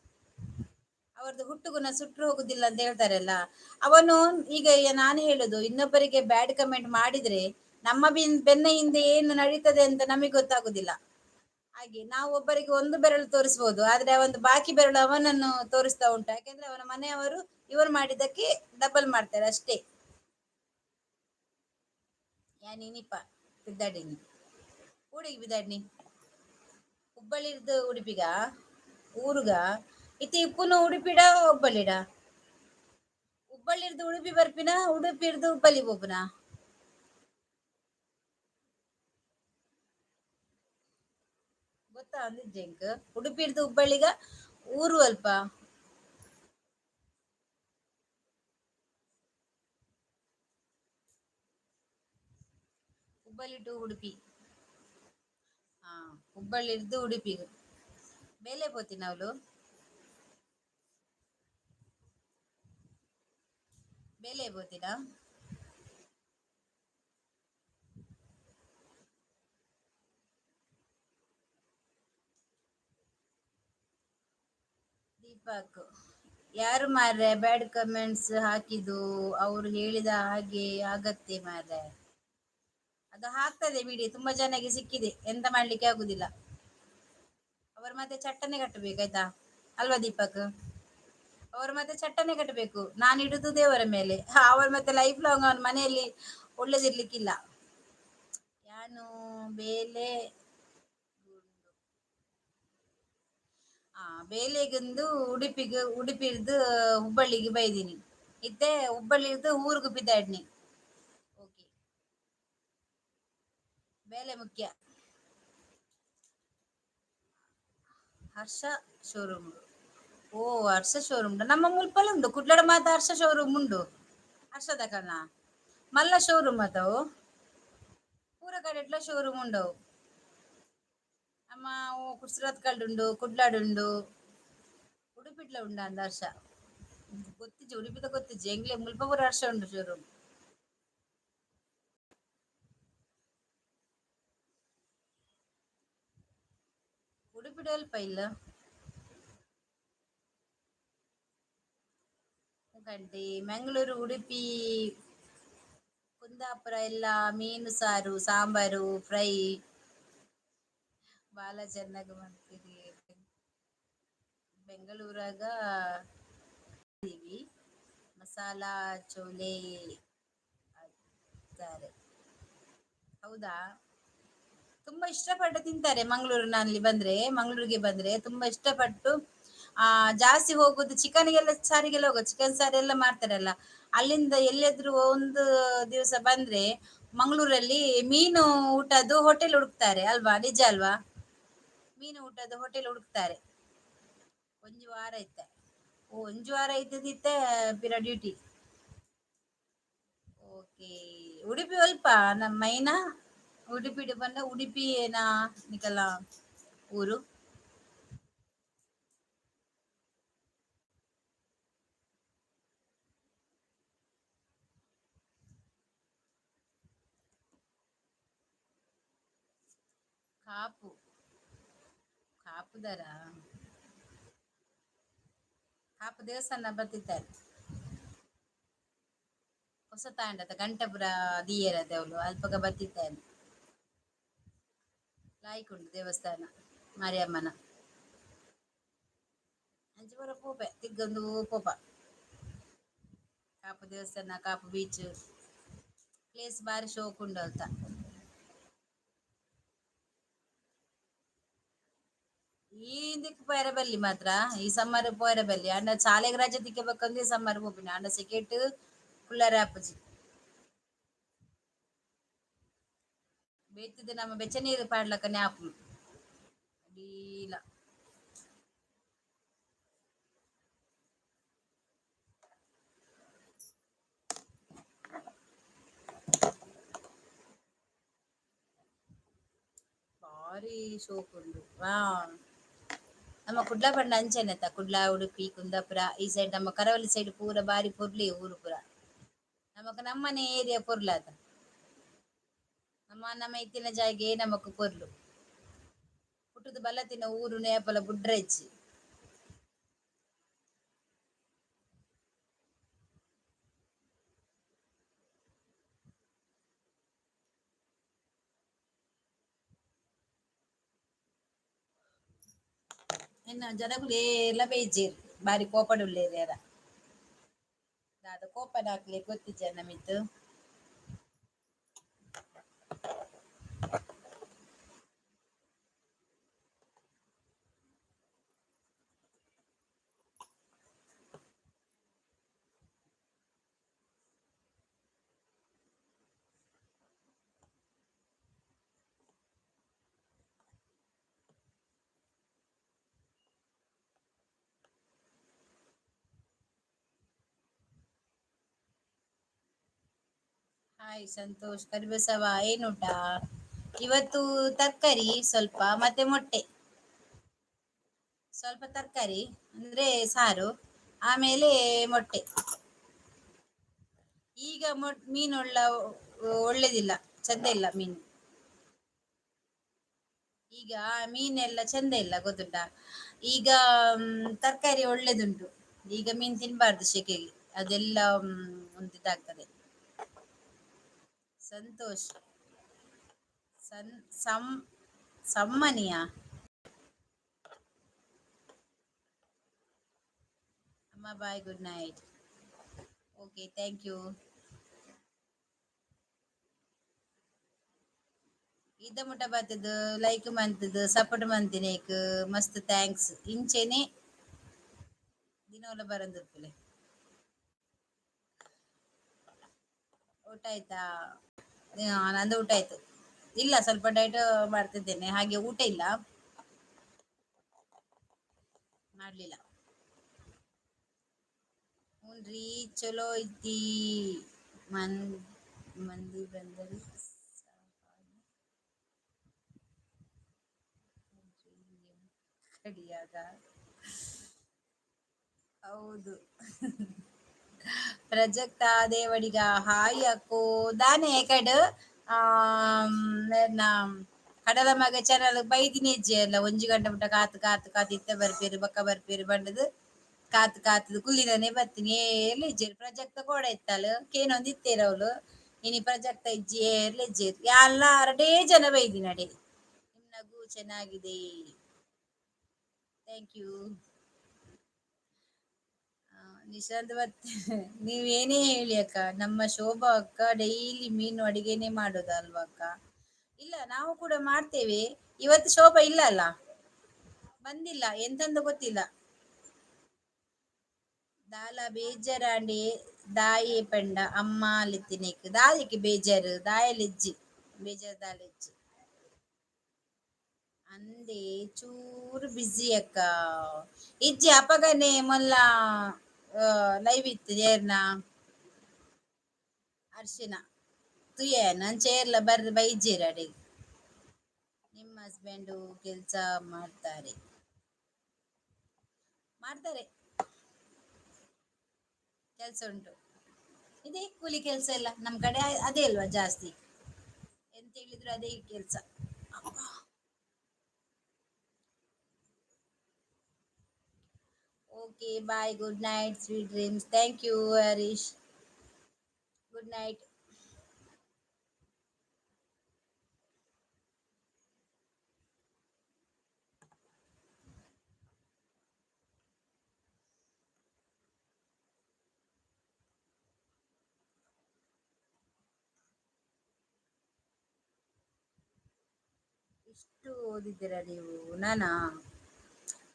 ಅವರದ್ದು ಹುಟ್ಟುಗುಣ ಸುಟ್ರು ಹೋಗುದಿಲ್ಲ ಅಂತ ಹೇಳ್ತಾರಲ್ಲ. ಅವನು ಈಗ ನಾನು ಹೇಳುದು, ಇನ್ನೊಬ್ಬರಿಗೆ ಬ್ಯಾಡ್ ಕಮೆಂಟ್ ಮಾಡಿದ್ರೆ ನಮ್ಮ ಬೆನ್ನ ಹಿಂದೆ ಏನು ನಡೀತದೆ ಅಂತ ನಮಗೆ ಗೊತ್ತಾಗುದಿಲ್ಲ. ಹಾಗೆ ನಾವು ಒಬ್ಬರಿಗೆ ಒಂದು ಬೆರಳು ತೋರಿಸ್ಬೋದು, ಆದ್ರೆ ಒಂದು ಬಾಕಿ ಬೆರಳು ಅವನನ್ನು ತೋರಿಸ್ತಾ ಉಂಟು. ಯಾಕೆಂದ್ರೆ ಅವನ ಮನೆಯವರು ಇವರು ಮಾಡಿದ್ದಕ್ಕೆ ಡಬಲ್ ಮಾಡ್ತಾರೆ ಅಷ್ಟೇ. ಯಾನಿನಿಪ ಬಿದ್ದಾಡಿನಿ ಊಡಿಗೆ ಬಿದ್ದಾಡಿನಿ ಹುಬ್ಬಳ್ಳಿರ್ದು ಉಡುಪಿಗ ಊರುಗ ಇತ್ತೆ ಇಪ್ಪುನು ಉಡುಪಿಡ ಹುಬ್ಬಳ್ಳಿಡ? ಹುಬ್ಬಳ್ಳಿರ್ದು ಉಡುಪಿ ಬರ್ಪಿನ, ಉಡುಪಿರ್ದು ಹುಬ್ಬಳ್ಳಿ ಪೋಪುನ? ಗೊತ್ತಾ ಅಂದಿಜ್ಜೆ ಎಂಕ್. ಉಡುಪಿರ್ದು ಹುಬ್ಬಳ್ಳಿಗ ಊರು ಅಲ್ಪ. ಹುಬ್ಬಳ್ಳಿ ಟು ಉಡುಪಿ. ಹಾ, ಹುಬ್ಬಳ್ಳಿರ್ದು ಉಡುಪಿಗೆ ಬೇಲೆ ಪೋತಿನ ಅವಳು. ಬೇಲೆ ಪೋತಿನ. ದೀಪಕ್ ಯಾರು ಮಾರ್ರೆ ಬ್ಯಾಡ್ ಕಮೆಂಟ್ಸ್ ಹಾಕಿದ್ದು? ಅವರು ಹೇಳಿದ ಹಾಗೆ ಆಗತ್ತೆ ಮಾರ್ರೆ. ಅದು ಹಾಕ್ತದೆ ಬಿಡಿ, ತುಂಬಾ ಜನಕ್ಕೆ ಸಿಕ್ಕಿದೆ, ಎಂತ ಮಾಡ್ಲಿಕ್ಕೆ ಆಗುದಿಲ್ಲ. ಅವರು ಮತ್ತೆ ಚಟ್ಟನೆ ಕಟ್ಟಬೇಕಾಯ್ತಾ ಅಲ್ವಾ ದೀಪಕ್? ಅವರು ಮತ್ತೆ ಚಟ್ಟನೆ ಕಟ್ಟಬೇಕು. ನಾನು ಇಡುದು ದೇವರ ಮೇಲೆ. ಅವರು ಮತ್ತೆ ಲೈಫ್ ಲಾಂಗ್ ಅವನ ಮನೆಯಲ್ಲಿ ಒಳ್ಳೇದಿರ್ಲಿಕ್ಕಿಲ್ಲ. ಯಾನು ಬೇಲೆ ಬೇಲೆಗೊಂದು ಉಡುಪಿಗೆ, ಉಡುಪಿರ್ದು ಹುಬ್ಬಳ್ಳಿಗೆ ಬೈದೀನಿ. ಇತ್ತೆ ಹುಬ್ಬಳ್ಳಿರ್ದು ಊರಿಗೆ ಬಿದ್ದಾಡ್ನಿ. ಓಕೆ, ಬೇಲೆ ಮುಖ್ಯ. ಹರ್ಷ ಶೋರೂಮ್. ಓ, ಹರ್ಷ ಶೋರೂಮ್ ನಮ್ಮ ಮುಲ್ಪಲ್ಲಿ ಉಂಟು. ಕುಡ್ಲಡ ಮಾತ ಹರ್ಷ ಶೋರೂಮ್ ಉಂಡು. ಹರ್ಷದ ಕಣ್ಣ ಮಲ್ಲ ಶೋರೂಮ್ ಅತವು. ಪೂರ ಕಡೆಟ್ಲ ಶೋರೂಮ್ ಉಂಡವು. ನಮ್ಮ ಕುಸ್ರತ್ ಉಂಡು, ಕುಡ್ಲಾಡ್ ಉಂಡು, ಉಡುಪಿಟ್ಲ ಉಂಡ ಅಂದ ಹರ್ಷ ಗೊತ್ತಿಜ್ಜಿ. ಉಡುಪಿದ ಗೊತ್ತಿಜ್ಜಿ. ಎಂಗ್ಲೆ ಮುಲ್ಪ ಪೂರ ಹರ್ಷ ಉಂಡು ಶೋರೂಮ್. ಉಡುಪಿಡು ಅಲ್ಪ ಇಲ್ಲ ಗಂಟೆ. ಮಂಗಳೂರು, ಉಡುಪಿ, ಕುಂದಾಪುರ ಎಲ್ಲ ಮೀನು ಸಾರು, ಸಾಂಬಾರು, ಫ್ರೈ ಬಾಳ ಚೆನ್ನಾಗಿ ಮಾಡ್ತೀರಿ. ಬೆಂಗಳೂರಾಗ ಮಸಾಲಾ ಚೋಲೆ ಹಾಕ್ತಾರೆ. ಹೌದಾ? ತುಂಬಾ ಇಷ್ಟಪಟ್ಟು ತಿಂತಾರೆ ಮಂಗಳೂರಿನಲ್ಲಿ ಬಂದ್ರೆ. ಮಂಗಳೂರಿಗೆ ಬಂದ್ರೆ ತುಂಬಾ ಇಷ್ಟಪಟ್ಟು ಜಾಸ್ತಿ ಹೋಗುದು ಚಿಕನ್ಗೆಲ್ಲ, ಸಾರಿಗೆಲ್ಲ ಹೋಗುದು. ಚಿಕನ್ ಸಾರಿ ಎಲ್ಲ ಮಾಡ್ತಾರಲ್ಲ, ಅಲ್ಲಿಂದ ಎಲ್ಲಿಯಾದ್ರೂ ಒಂದು ದಿವಸ ಬಂದ್ರೆ ಮಂಗಳೂರಲ್ಲಿ ಮೀನು ಊಟದ್ದು ಹೋಟೆಲ್ ಹುಡುಕ್ತಾರೆ ಅಲ್ವಾ? ನಿಜ ಅಲ್ವಾ? ಮೀನು ಊಟದ ಹೋಟೆಲ್ ಹುಡುಕ್ತಾರೆ. ಒಂಜಿ ವಾರ ಐತೆ. ಓ, ಒಂಜಿ ವಾರ ಇದ್ದದಿತ್ತೆ ಪಿರ ಡ್ಯೂಟಿ. ಓಕೆ, ಉಡುಪಿ ಅಲ್ಪ ನಮ್ಮ ಮೈನಾ. ಉಡುಪಿಡು ಬಂದ ಉಡುಪಿ ಏನಾ ನಿಕಲ ಊರು? ಕಾಪು ಕಾಪುದರ ಕಾಪು ದೇವಸ್ಥಾನ ಬತ್ತಿದ್ದಾರೆ. ಹೊಸ ತಾಂಡದ ಗಂಟಪುರ ದೀಯರ ದೇವ್ಲು ಅಲ್ಪಗ ಬತ್ತಿದ್ದಾನೆ. ಲಾಯ್ಕುಂಡು ದೇವಸ್ಥಾನ ಮಾರಿಯಮ್ಮನ. ಅಂಚೆ ಪೂರ ಪೋಪೆ ತಿಗ್ಗೊಂದು ಪೋಪ. ಕಾಪು ದೇವಸ್ಥಾನ, ಕಾಪು ಬೀಚ್ ಪ್ಲೇಸ್ ಬಾರಿ ಶೋಕ್ ಉಂಡು ಅಲ್ತ. ಈ ಇಂದಕ್ಕೆ ಪೋಯೆರೆ ಬಲ್ಲಿ ಮಾತ್ರ, ಈ ಸಮ್ಮರ್ ಪೋಯೆರೆ ಬಲ್ಲಿ. ಅಂಡ ಶಾಲೆಗ್ ರಜೆ ತಿಕ್ಕಬೇಕಂದ್ರೆ ಸಮ್ಮರ್ ಪೋಪಿನ. ಅಂಡ ಸೆಕೆಟ್ ಕುಲ್ಲರೆ ಆಪುಜಿ. ಬೇತಿದ ನಮ್ಮ ಬೆಚ್ಚ ನೀರು ಪಾಡ್ಲಕ್ಕನೆ ಆಪುಂಡು ಅಡೀಲ. ಭಾರಿ ಶೋಕ್ ಉಂಡು. ನಮ್ಮ ಕುಡ್ಲ ಪಂಡ ಅಂಚೆನೆತ, ಕುಡ್ಲ, ಉಡುಪಿ, ಕುಂದಾಪುರ ಈ ಸೈಡ್, ನಮ್ಮ ಕರಾವಳಿ ಸೈಡ್ ಪೂರ ಬಾರಿ ಪೊರ್ಲಿ ಊರು ಪೂರ. ನಮಕ್ ನಮ್ಮನೆ ಏರಿಯಾ ಪೊರ್ಲಾತ. ನಮ್ಮ ನಮ್ಮ ಇತ್ತಿನ ಜಾಗೆ ನಮಕ್ ಪೊರ್ಲು. ಪುಟ್ಟುದು ಬಲತಿನ ಊರು ನೇಪಲ ಬುಡ್ರೆಜ್ಜಿ. ಇನ್ನ ಜನಕುಲು ಏರ್ಲ ಬೈಜೆರ್, ಬಾರಿ ಕೋಪಡುಲ್ಲೆರ್ ಏರ. ದಾದ ಕೋಪದಾಕ್ಲೆ ಗೊತ್ತಿಜ್ಜ ನಮಿತ್. ಹಾಯ್ ಸಂತೋಷ್ ಕರಿಬಸವ, ಏನೂಟ ಇವತ್ತು? ತರಕಾರಿ ಸ್ವಲ್ಪ ಮತ್ತೆ ಮೊಟ್ಟೆ ಸ್ವಲ್ಪ. ತರಕಾರಿ ಅಂದ್ರೆ ಸಾರು, ಆಮೇಲೆ ಮೊಟ್ಟೆ. ಈಗ ಮೀನುಳ್ಳ ಒಳ್ಳೇದಿಲ್ಲ, ಚಂದ ಇಲ್ಲ ಮೀನು. ಈಗ ಮೀನೆಲ್ಲ ಚಂದ ಇಲ್ಲ, ಗೊತ್ತುಂಟಾ? ಈಗ ತರಕಾರಿ ಒಳ್ಳೇದುಂಟು. ಈಗ ಮೀನು ತಿನ್ಬಾರ್ದು ಶೆಕೆಗೆ, ಅದೆಲ್ಲ ಒಂದು ಇದಾಗ್ತದೆ. ಸಂತೋಷ್ ಸನ್ ಸಂ ಸಮ್ಮನಿಯ ಅಮ್ಮ, bye, good night. Okay, thank you. ಇದ್ದ ಮುಟ ಬತ್ತದು ಲೈಕ್ ಮಂತದು ಸಪೋರ್ಟ್ ಮಂತಿನೇಕ್ ಮಸ್ತ್ thanks. ಇಂಚೆನೆ ದಿನೋಲ ಬರಂದಿರ್ಪುಲೆ. ಊಟ ಆಯ್ತಾ? ನಂದು ಊಟ ಆಯ್ತು. ಇಲ್ಲ, ಸ್ವಲ್ಪ ಡೈಟ್ ಮಾಡ್ತಿದ್ದೇನೆ, ಹಾಗೆ ಊಟ ಇಲ್ಲ, ಮಾಡ್ಲಿಲ್ಲ. ಹ್ಞೂನ್ರಿ, ಚಲೋ ಐತಿ. ಮನ್ ಮಂದಿ ಬಂದರೆ ಕಡಿಯಾಗ. ಹೌದು. ಪ್ರಜಕ್ತ ದೇವಡಿಗ, ಹಾಯ್ ಅಕ್ಕೋ. ದಾನೆ ಕಡ್ ಕಡಲ ಮಗ ಚಾನಲ್ ಬೈದಿನಿ ಹೆಜ್ಜೆ ಅಲ್ಲ. ಒಂಜಿ ಗಂಟೆ ಮುಟ್ಟ ಕಾತು ಕಾತು ಕಾತು ಇತ್ತ ಬರ್ಪೇರು ಬಕ್ಕ ಬರ್ಪೇರು ಬಂಡದು ಕಾತು ಕಾತದು ಕುಲ್ಲಿದನೆ ಬರ್ತೀನಿ. ಏರ್ಲ ಇಜ್ಜೇರು. ಪ್ರಜಕ್ತ ಕೋಡ ಇತ್ತಲ್ಲ, ಕೇನೊಂದು ಇತ್ತೇರ ಅವಳು. ಇನಿ ಪ್ರಜಕ್ತ ಇಜ್ಜಿ, ಏರ್ಲ ಇಜ್ಜೇರು. ಎಲ್ಲ ಅರಡೇ ಜನ ಬೈದಿನ ಅಡೆ. ನಿಮ್ ನಗು ಚೆನ್ನಾಗಿದೆ, thank you. Nishant, ಮತ್ತೆ ನೀವೇನೇ ಹೇಳಿ ಅಕ್ಕ, ನಮ್ಮ ಶೋಭಾ ಅಕ್ಕ ಡೈಲಿ ಮೀನು ಅಡಿಗೆನೆ ಮಾಡೋದಲ್ವಾ ಅಕ್ಕ? ಇಲ್ಲ, ನಾವು ಕೂಡ ಮಾಡ್ತೇವೆ. ಇವತ್ತು ಶೋಭಾ ಇಲ್ಲ ಅಲ್ಲ, ಬಂದಿಲ್ಲ, ಎಂತಂದು ಗೊತ್ತಿಲ್ಲ. ದಾಲ ಬೇಜಾರಾಂಡಿ ದಾಯೆ ಪಂಡ ಅಮ್ಮ ಲೆತ್ತಿನೇಕ್. ದಾಯಕ್ಕೆ ಬೇಜಾರು? ದಾಯಲೆಜ್ಜಿ ಬೇಜಾರು ದಾಲೆಜ್ಜಿ. ಅಂದೆ ಚೂರು ಬ್ಯುಸಿ ಅಕ್ಕ. ಇಜ್ಜಿ, ಅಪಗನೆ ಮೊಲ್ಲ ಲೈವ್ ಇತ್ತು ಏರ್ನ ಅರ್ಶಿನ ತುಯೆ ನನ್ ಚೇರ್ಲ ಬರ್ದು ಬೈಜೇರ್ ಅಡೆಗೆ. ನಿಮ್ಮ ಹಸ್ಬೆಂಡು ಕೆಲಸ ಮಾಡ್ತಾರೆ? ಮಾಡ್ತಾರೆ, ಕೆಲಸ ಉಂಟು. ಇದೇ ಕೂಲಿ ಕೆಲಸ ಎಲ್ಲ ನಮ್ಮ ಕಡೆ ಅದೇ ಅಲ್ವಾ ಜಾಸ್ತಿ. ಎಂತ ಹೇಳಿದ್ರು ಅದೇ ಕೆಲಸ. Okay, bye, good night, sweet dreams. Thank you Harish. Good night. ಇಷ್ಟು ಓದಿದ್ದೀರಾ ನೀವು? ನಾನಾ?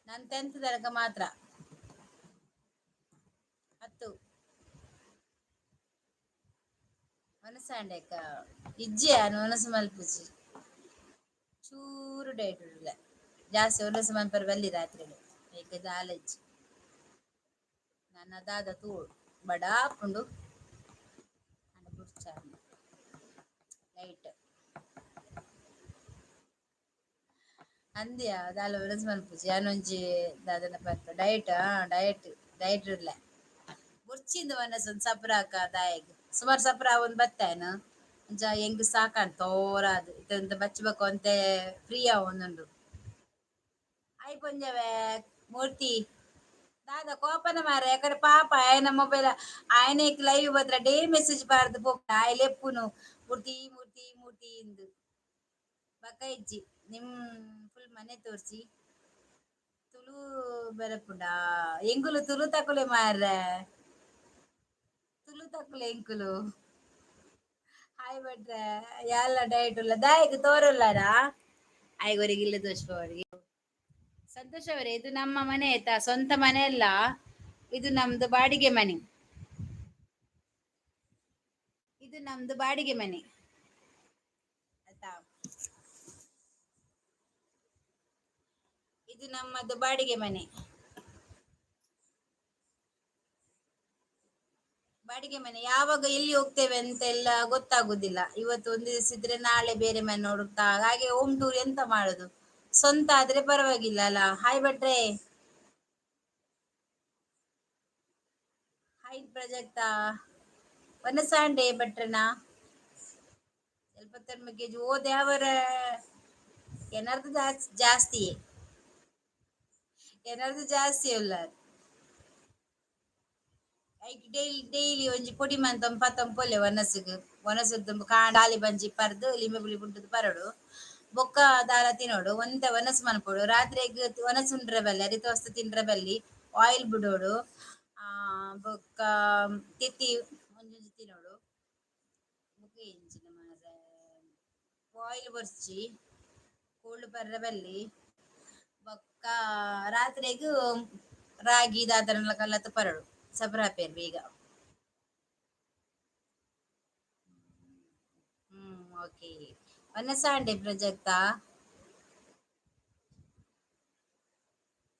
ನಾನು 10th ತನಕ ಮಾತ್ರ. 10 ಮನಸ್ಸಾಂಡೆಕ ಇಜ್ಜಿ ಮನಸ್ಸು ಮಲ್ಪುಜಿ. ಚೂರು ಡೈಟ್ ಉಳ್ಳ, ಜಾಸ್ತಿ ಒನಸು ಮನ್ಪರ ಬಲ್ಲಿ ರಾತ್ರಿ ಏಕ ದಾಲ ಇಜ್ಜಿ. ನನ್ನ ದಾದ ತೂಡು ಬಡಾಪುಂಡು ಲೈಟ್ ಅಂದ್ಯಾ ದಾಲ ಒನಸ್ ಮನ್ಪುಜಿ. ಯಾನೊಂಜಿ ದಾದನ ಪನ್ಪ ಡಯಟ್ ಡಯಟ್ ಡಯಟ್ ಇರ್ಲ ಬೊರ್ಚಿಂದ ಒನಸ್ ಒಂದ್ ಸಪ್ರಾಕ ದಾಯಗ್ ಸುಮಾರು ಸಪ್ರ ಒಂದ್ ಬತ್ತೇನ ಅಂಚ ಎಂಕ್ ಸಾಕಾಂಡ್ ತೋರಾದ್ ಇತ್ತೆ ಬಚ್ಚ ಒಂತೆ ಫ್ರೀ ಆವೊಂದುಂಡು. ಆಯ್ ಪೊಂಜವೆ ಮೂರ್ತಿ ದಾದ ಕೋಪನ ಮಾರ್ರೆ, ಯಾಕಂದ್ರೆ ಪಾಪ ಆಯನ ಮೊಬೈಲ್ ಆಯನ ಲೈವ್ ಬತ್ರ ಡೇ ಮೆಸೇಜ್ ಪಾಡ್ದು ಪೋಪ ಆಯ್ ಲೆಪ್ಪುನು ಮೂರ್ತಿ ಮೂರ್ತಿ ಮೂರ್ತಿ ಇಂದು. ಬಕ ಇಜ್ಜಿ. ನಿಮ್ ಫುಲ್ ಮನೆ ತೋರ್ಸಿ. ತುಳು ಬರಪುಂಡಾ? ಎಂಕುಲು ತುಳು ತಕುಲೆ ಮಾರ್ರೆ, ತುಳು ತಕುಲೆ ಎಂಕುಲು. ಹಾಯ್ ಭಟ್ರೆ, ಯಾಲ್ಲ ಡಯಟ್ ಉಲ್ಲ ದಾಯೆಗ್ ತೋರುಲ್ಲಾರಾ? ಆಯ್ಗೊರಿಗಿಲ್ಲ ದೋಷ. ಸಂತೋಷ್ ಅವರೇ, ಇದು ನಮ್ಮ ಮನೆ ಆಯ್ತಾ? ಸ್ವಂತ ಮನೆ ಅಲ್ಲ ಇದು, ನಮ್ದು ಬಾಡಿಗೆ ಮನೆ. ಇದು ನಮ್ದು ಬಾಡಿಗೆ ಮನೆ ಆಯ್ತಾ? ಇದು ನಮ್ಮದು ಬಾಡಿಗೆ ಮನೆ. ಬಾಡಿಗೆ ಮನೆ ಯಾವಾಗ ಎಲ್ಲಿ ಹೋಗ್ತೇವೆ ಅಂತ ಎಲ್ಲ ಗೊತ್ತಾಗುದಿಲ್ಲ. ಇವತ್ತು ಒಂದು ದಿವಸ ಇದ್ರೆ ನಾಳೆ ಬೇರೆ ಮನೆ ನೋಡುತ್ತಾ, ಹಾಗೆ ಹೋಮ್ ಟೂರ್ ಎಂತ ಮಾಡುದು? ಸ್ವಂತ ಆದ್ರೆ ಪರವಾಗಿಲ್ಲ ಅಲ್ಲ? ಹಾಯ್ ಭಟ್ರೆ. ಹಾಯ್ ಪ್ರಜಕ್ತಾ. ವನಸಾಂಡೆ ಭಟ್ರನಾ ಎಲ್ಪತ್ತೊಂಬ ಕೆಜಿ ಓದೆ ಅವರ ಏನಾರ್ದು ಜಾಸ್ತಿ ಜಾಸ್ತಿಯೇ, ಏನಾರ್ದು ಜಾಸ್ತಿ ಉಲ್ಲ. ಐಕ್ ಡೈಲಿ ಡೈಲಿ ಒಂಜಿ ಪೊಡಿ ಮಂತೊಂದು ಪತ್ತೊಂದು ಪೊಲ್ಲೆ ಒನಸುಗು ಒನಸುದ್ದು ಕಾಂಡಾಲಿ ಬಂಜಿ ಪರ್ದು ಲಿಂಬೆ ಪುಳಿ ಪುಂಟುದು ಪರಡು ಬೊಕ್ಕ ದಾಲ ತಿನ್ನೋಡು. ಒಂತೆ ಒನಸು ಮನ್ಪೊಡು. ರಾತ್ರೆಗ್ ಒನಸು ಉಂಡ್ರೆ ಬಲ್ಲಿ, ಅರಿತ ವಸ್ತು ತಿಂಡ್ರೆ ಬಲ್ಲಿ, ಆಯಿಲ್ ಬಿಡೋಡು. ಬೊಕ್ಕ ತಿತ್ತಿ ಒಂಜೊಂಜಿ ತಿನ್ನೋಡು. ಬೊಕ್ಕ ಎಂಚಿನ ಮಾರ್ರೆ, ಆಯಿಲ್ ಬೊರ್ಚಿ, ಕೋಲ್ಡ್ ಪರ್ರೆ ಬಲ್ಲಿ. ಬೊಕ್ಕ ರಾತ್ರೆಗ್ ರಾಗಿ ದಾದನ ಕಲ್ಲತ್ತು ಪರಡು ಸಬ್ರ ಪೇರ್ ಬೇಗ. ಓಕೆ. ವನಸಾಂಡೆ ಪ್ರಜಕ್ತಾ.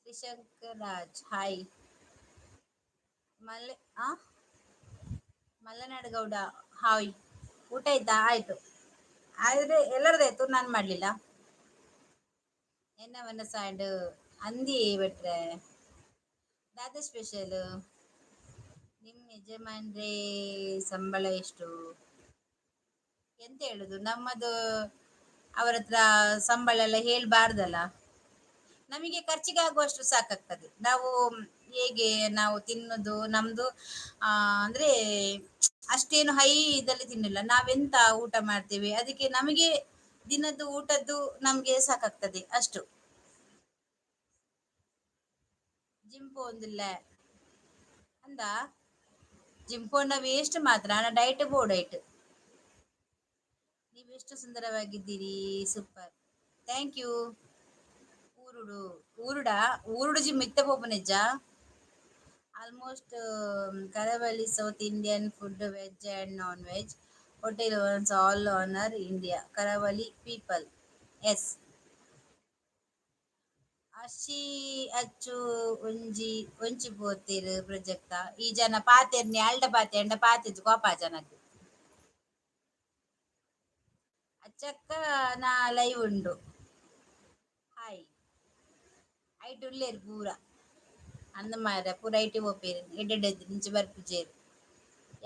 ತ್ರಿಶಂಕರ್ ರಾಜ್ ಹಾಯ್. ಮಲ್ಲೆ ಆ ಮಲೆನಾಡು ಗೌಡ ಹಾಯ್. ಊಟ ಆಯ್ತಾ? ಆಯ್ತು. ಆದ್ರೆ ಎಲ್ಲರದಾಯ್ತು, ನಾನು ಮಾಡ್ಲಿಲ್ಲ. ಎನ್ನ ವನಸಾಂಡ್ ಅಂದಿ ಬಿಟ್ರೆ ದಾದ ಸ್ಪೆಷಲ್? ನಿಮ್ಮ ಯಜಮಾನ್ರೇ ಸಂಬಳ ಎಷ್ಟು? ಎಂತ ಹೇಳುದು, ನಮ್ಮದು ಅವರ ಹತ್ರ ಸಂಬಳ ಎಲ್ಲ ಹೇಳ್ಬಾರ್ದಲ್ಲ. ನಮಗೆ ಖರ್ಚಿಗೆ ಆಗುವಷ್ಟು ಸಾಕಾಗ್ತದೆ. ನಾವು ಹೇಗೆ ನಾವು ತಿನ್ನುದು ನಮ್ದು ಅಂದ್ರೆ ಅಷ್ಟೇನು ಹೈ ಇದಲ್ಲಿ ತಿನ್ನಿಲ್ಲ. ನಾವೆಂತ ಊಟ ಮಾಡ್ತೇವೆ, ಅದಕ್ಕೆ ನಮಗೆ ದಿನದ್ದು ಊಟದ್ದು ನಮ್ಗೆ ಸಾಕಾಗ್ತದೆ ಅಷ್ಟು. ಜಿಮ್ ಪೋಂದಿಲ್ಲ ಅಂದ ಜಿಮ್ ಪೋಂಡ ವೇಸ್ಟ್ ಮಾತ್ರ ಡೈಟ್ ಬೋಡೈಟ್. ನೀವೆಷ್ಟು ಸುಂದರವಾಗಿದ್ದೀರಿ, ಸೂಪರ್, thank you. ಊರುಡು ಊರುಡ ಊರುಡು ಜಿಮ್ ಇತ್ತೆ ಪೋಪುನೆಜ್ಜ. Almost Karavali South Indian food, veg and non veg hotel owns all owner India Karavali people. Yes. ಅಶಿ ಅಚ್ಚು ಒಂಜಿ ಒಂಚಿ ಪೋತಿರ್ ಪ್ರಜಕ್ತ. ಈ ಜನ ಪಾತೆರ್ನಿ ಅಲ್ಡ ಪಾತೆ ಅಂಡ ಪಾತೆಜ್ ಕೋಪ ಜನಕ್. ಅಚ್ಚಕ್ಕ ನಾ ಲೈವ್ ಉಂಡು. ಹಾಯ್. ಐಟ್ ಉಲ್ಲೇರ್ ಪೂರ ಅಂದ ಮಾರ ಪೂರ ಐಟಿ ಪೋಪೇರ್ ಎಡ್ಡೆಡ್ಡೆ ಇಂಚ ಬರ್ಪುಜೆರ್.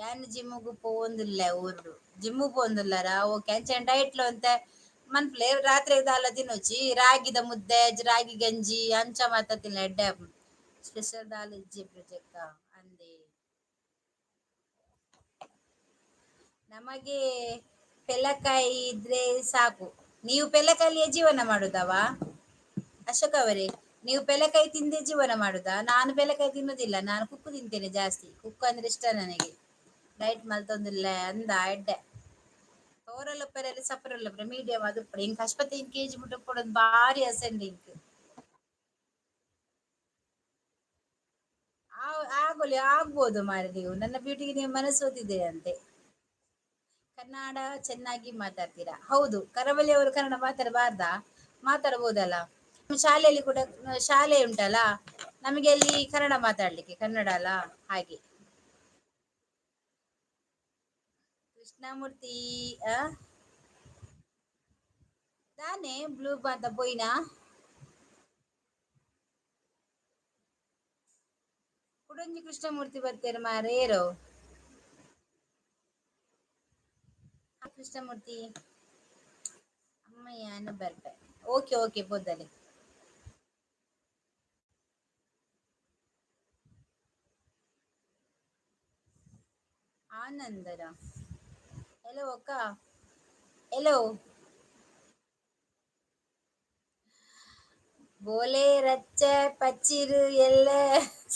ಯಾನ್ ಜಿಮ್ಮುಗು ಪೋವೊಂದುಲ್ಲೆ ಊರುಡು ಜಿಮ್ಮು ಪೋವೊಂದುಲ್ಲಾರ. ಓಕೆ, ಅಂಚ ಡೈಟ್ಲ ಒಂತೆ ಮನ್ಪುಲೆ. ರಾತ್ರೆ ದಾಲ ತಿನ್ನೊಚ್ಚಿ, ರಾಗಿದ ಮುದ್ದೆ, ರಾಗಿ ಗಂಜಿ ಅಂಚ ಮಾತ ತಿನ್ಲೆ, ಎಡ್ಡೆ ಆಪುಂಡು. ಸ್ಪೆಷಲ್ ದಾಲ್ ಇಜ್ಜಿ ಪ್ರೊಜೆಕ್ಟ್ ಅಂದೆ. ನಮಗೆ ಪೆಲಕಾಯಿ ಇದ್ರೆ ಸಾಕು. ನೀವು ಪೆಲಕಾಯಿಯ ಜೀವನ ಮಾಡುದವ ಅಶೋಕ್ ಅವರೇ? ನೀವು ಪೆಲಕಾಯಿ ತಿಂದೇ ಜೀವನ ಮಾಡುದಾ? ನಾನು ಪೆಲಕಾಯಿ ತಿನ್ನುದಿಲ್ಲ, ನಾನು ಕುಕ್ಕು ತಿಂತೇನೆ ಜಾಸ್ತಿ. ಕುಕ್ಕು ಅಂದ್ರೆ ಇಷ್ಟ ನನಗೆ. ಡೈಟ್ ಮಲ್ತೊಂದಿಲ್ಲ ಅಂದ ಎಡ್ಡೆ ತೋರಲ್ಲ ಪೆರಲಿ ಸಪರಲ್ಲ ಮೀಡಿಯಂ ಅದು. ಇಂಕ್ ಅಸ್ಪತ್ತೆ ಕೆಜಿ ಮುಟ್ಟ ಕೊಡೋದು ಬಾರಿ ಅಸೆಂಡಿಂಗ್ ಆಗೋಲಿ ಆಗ್ಬೋದು ಮಾರೆ. ನೀವು ನನ್ನ ಬ್ಯೂಟಿಗೆ ನೀವು ಮನಸ್ಸೋತಿದ್ದೀರಂತೆ. ಕನ್ನಡ ಚೆನ್ನಾಗಿ ಮಾತಾಡ್ತೀರಾ. ಹೌದು, ಕರಾವಳಿಯವರು ಕನ್ನಡ ಮಾತಾಡಬಾರ್ದಾ? ಮಾತಾಡ್ಬೋದಲ್ಲ. ನಮ್ಮ ಶಾಲೆಯಲ್ಲಿ ಕೂಡ, ಶಾಲೆ ಉಂಟಲ್ಲ ನಮಗೆ, ಅಲ್ಲಿ ಕನ್ನಡ ಮಾತಾಡ್ಲಿಕ್ಕೆ, ಕನ್ನಡ ಅಲ್ಲ ಹಾಗೆ. ಕೃಷ್ಣಮೂರ್ತಿ, ಆ ತಾನೇ ಬ್ಲೂ ಬಾತ ಪೋಯಿನಾ? ಕುಡೊಂಜಿ ಕೃಷ್ಣಮೂರ್ತಿ ಬರ್ತಾರೆ ಮಾರೇರೋ. ಕೃಷ್ಣಮೂರ್ತಿ ಅಮ್ಮಯ್ಯನ ಬರ್ಪೆ. ಓಕೆ ಓಕೆ, ಪೋದಲೆ. ಆನಂದರ ಹಲೋ ಅಕ್ಕ. ಹಲೋ. ಬೋಲೆ ರಚ್ಚೆ ಪಚ್ಚಿರು ಎಲ್ಲ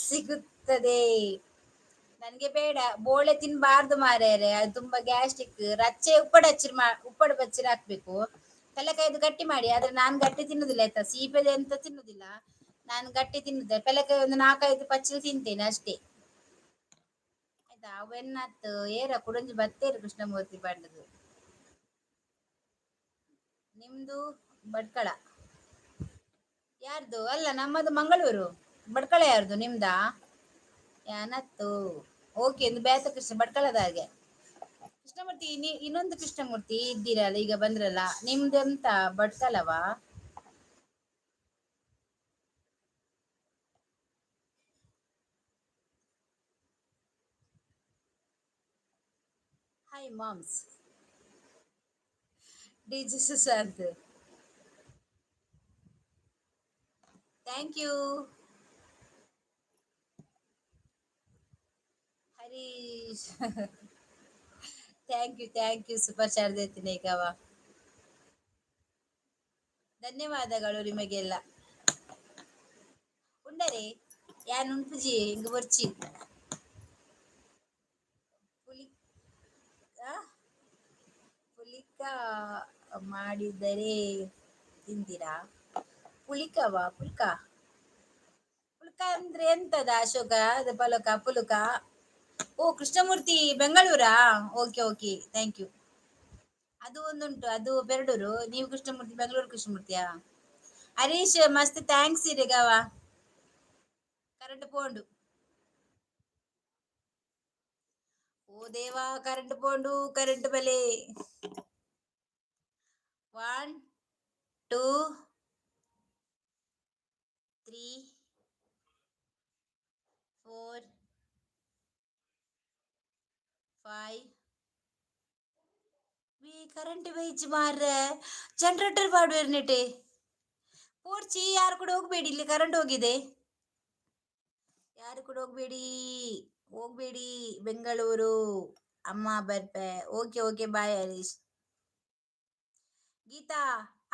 ಸಿಗುತ್ತದೆ, ನನಗೆ ಬೇಡ. ಬೋಳೆ ತಿನ್ಬಾರ್ದು ಮಾರ್ಯಾರೆ, ಅದು ತುಂಬಾ ಗ್ಯಾಸ್ಟ್ರಿಕ್. ರಚ್ಚೆ ಉಪ್ಪಡ ಹಚ್ಚಿರ್ ಮಾ ಉಪ್ಪಡ ಬಚ್ಚಿರ್ ಹಾಕ್ಬೇಕು. ಪೆಲಕಾಯ್ದು ಗಟ್ಟಿ ಮಾಡಿ. ಆದ್ರೆ ನಾನ್ ಗಟ್ಟಿ ತಿನ್ನುದಿಲ್ಲ, ಆಯ್ತಾ? ಸೀಪೆದೆ ಅಂತ ತಿನ್ನುದಿಲ್ಲ ನಾನು, ಗಟ್ಟಿ ತಿನ್ನುದಿಲ್ಲ. ಪೆಲಕಾಯಿ ಒಂದು ನಾಲ್ಕೈದು ಪಚ್ಚಿಲು ತಿಂತೇನೆ ಅಷ್ಟೇ, ಆಯ್ತಾ? ಅವೆನ್ನತ್ ಏರ ಕುಡಂಜಿ ಬತ್ತೇರು ಕೃಷ್ಣಮೂರ್ತಿ ಬಂಡದು. ನಿಮ್ದು ಭಟ್ಕಳ ಯಾರ್ದು? ಅಲ್ಲ, ನಮ್ಮದು ಮಂಗಳೂರು. ಭಟ್ಕಳ ಯಾರ್ದು? ನಿಮ್ದಾ? ಯಾನತ್ತು? ಓಕೆ, ಒಂದು ಬೇತ ಕೃಷ್ಣ ಭಟ್ಕಳದಾಗೆ ಕೃಷ್ಣಮೂರ್ತಿ. ಇನ್ನೊಂದು ಕೃಷ್ಣಮೂರ್ತಿ ಇದ್ದೀರಲ್ಲ, ಈಗ ಬಂದ್ರಲ್ಲ, ನಿಮ್ದೆಂತ ಭಟ್ಕಳವಾ? Hi moms. D J Sushant, thank you. Harish, thank you, thank you. Super ಶಾರದೆ ಗವ, ಧನ್ಯವಾದಗಳು ನಿಮಗೆಲ್ಲ. ಉಂಡರೆ ಯಾನ್ ಉಂಪುಜಿ, ಹಿಂಗ ಬೊರ್ಚಿ. ಪುಲಿ ಪುಲಿಕ ಮಾಡಿದರೆ ತಿಂತೀರಾ? ಪುಳಿಕವಾ? ಪುಲ್ಕ, ಪುಲ್ಕ ಅಂದ್ರೆ ಎಂತದ ಅಶೋಕ? ಅದು ಪಲಕ, ಪುಲುಕ. ಓ ಕೃಷ್ಣಮೂರ್ತಿ ಬೆಂಗಳೂರಾ? Okay okay, thank you. ಅದು ಒಂದುಂಟು, ಅದು ಪೆರಡೂರು. ನೀವು ಕೃಷ್ಣಮೂರ್ತಿ ಬೆಂಗಳೂರು ಕೃಷ್ಣಮೂರ್ತಿಯಾ? ಹರೀಶ್, ಮಸ್ತ್ thanks ಇರೆಗವ. ಕರೆಂಟ್ ಪೋಂಡು. ಓ ದೇವಾ, ಕರೆಂಟ್ ಪೋಂಡು, ಕರೆಂಟ್ ಬಲೆ. 1, 2, 3, 4, 5. ವಿ ಕರೆಂಟ್ ಬೈಚ್ ಮಾರ್ರೆ, ಜನರೇಟರ್ ಪಾಡುವೆರ್ನೆಟೆ ಪೋರ್ಚಿ. ಯಾರು ಕೂಡ ಹೋಗ್ಬೇಡಿ, ಇಲ್ಲಿ ಕರೆಂಟ್ ಹೋಗಿದೆ. ಯಾರು ಕೂಡ ಹೋಗ್ಬೇಡಿ, ಹೋಗ್ಬೇಡಿ. ಬೆಂಗಳೂರು ಅಮ್ಮ ಬರ್ಪೆ. Okay okay, bye Harish. Geetha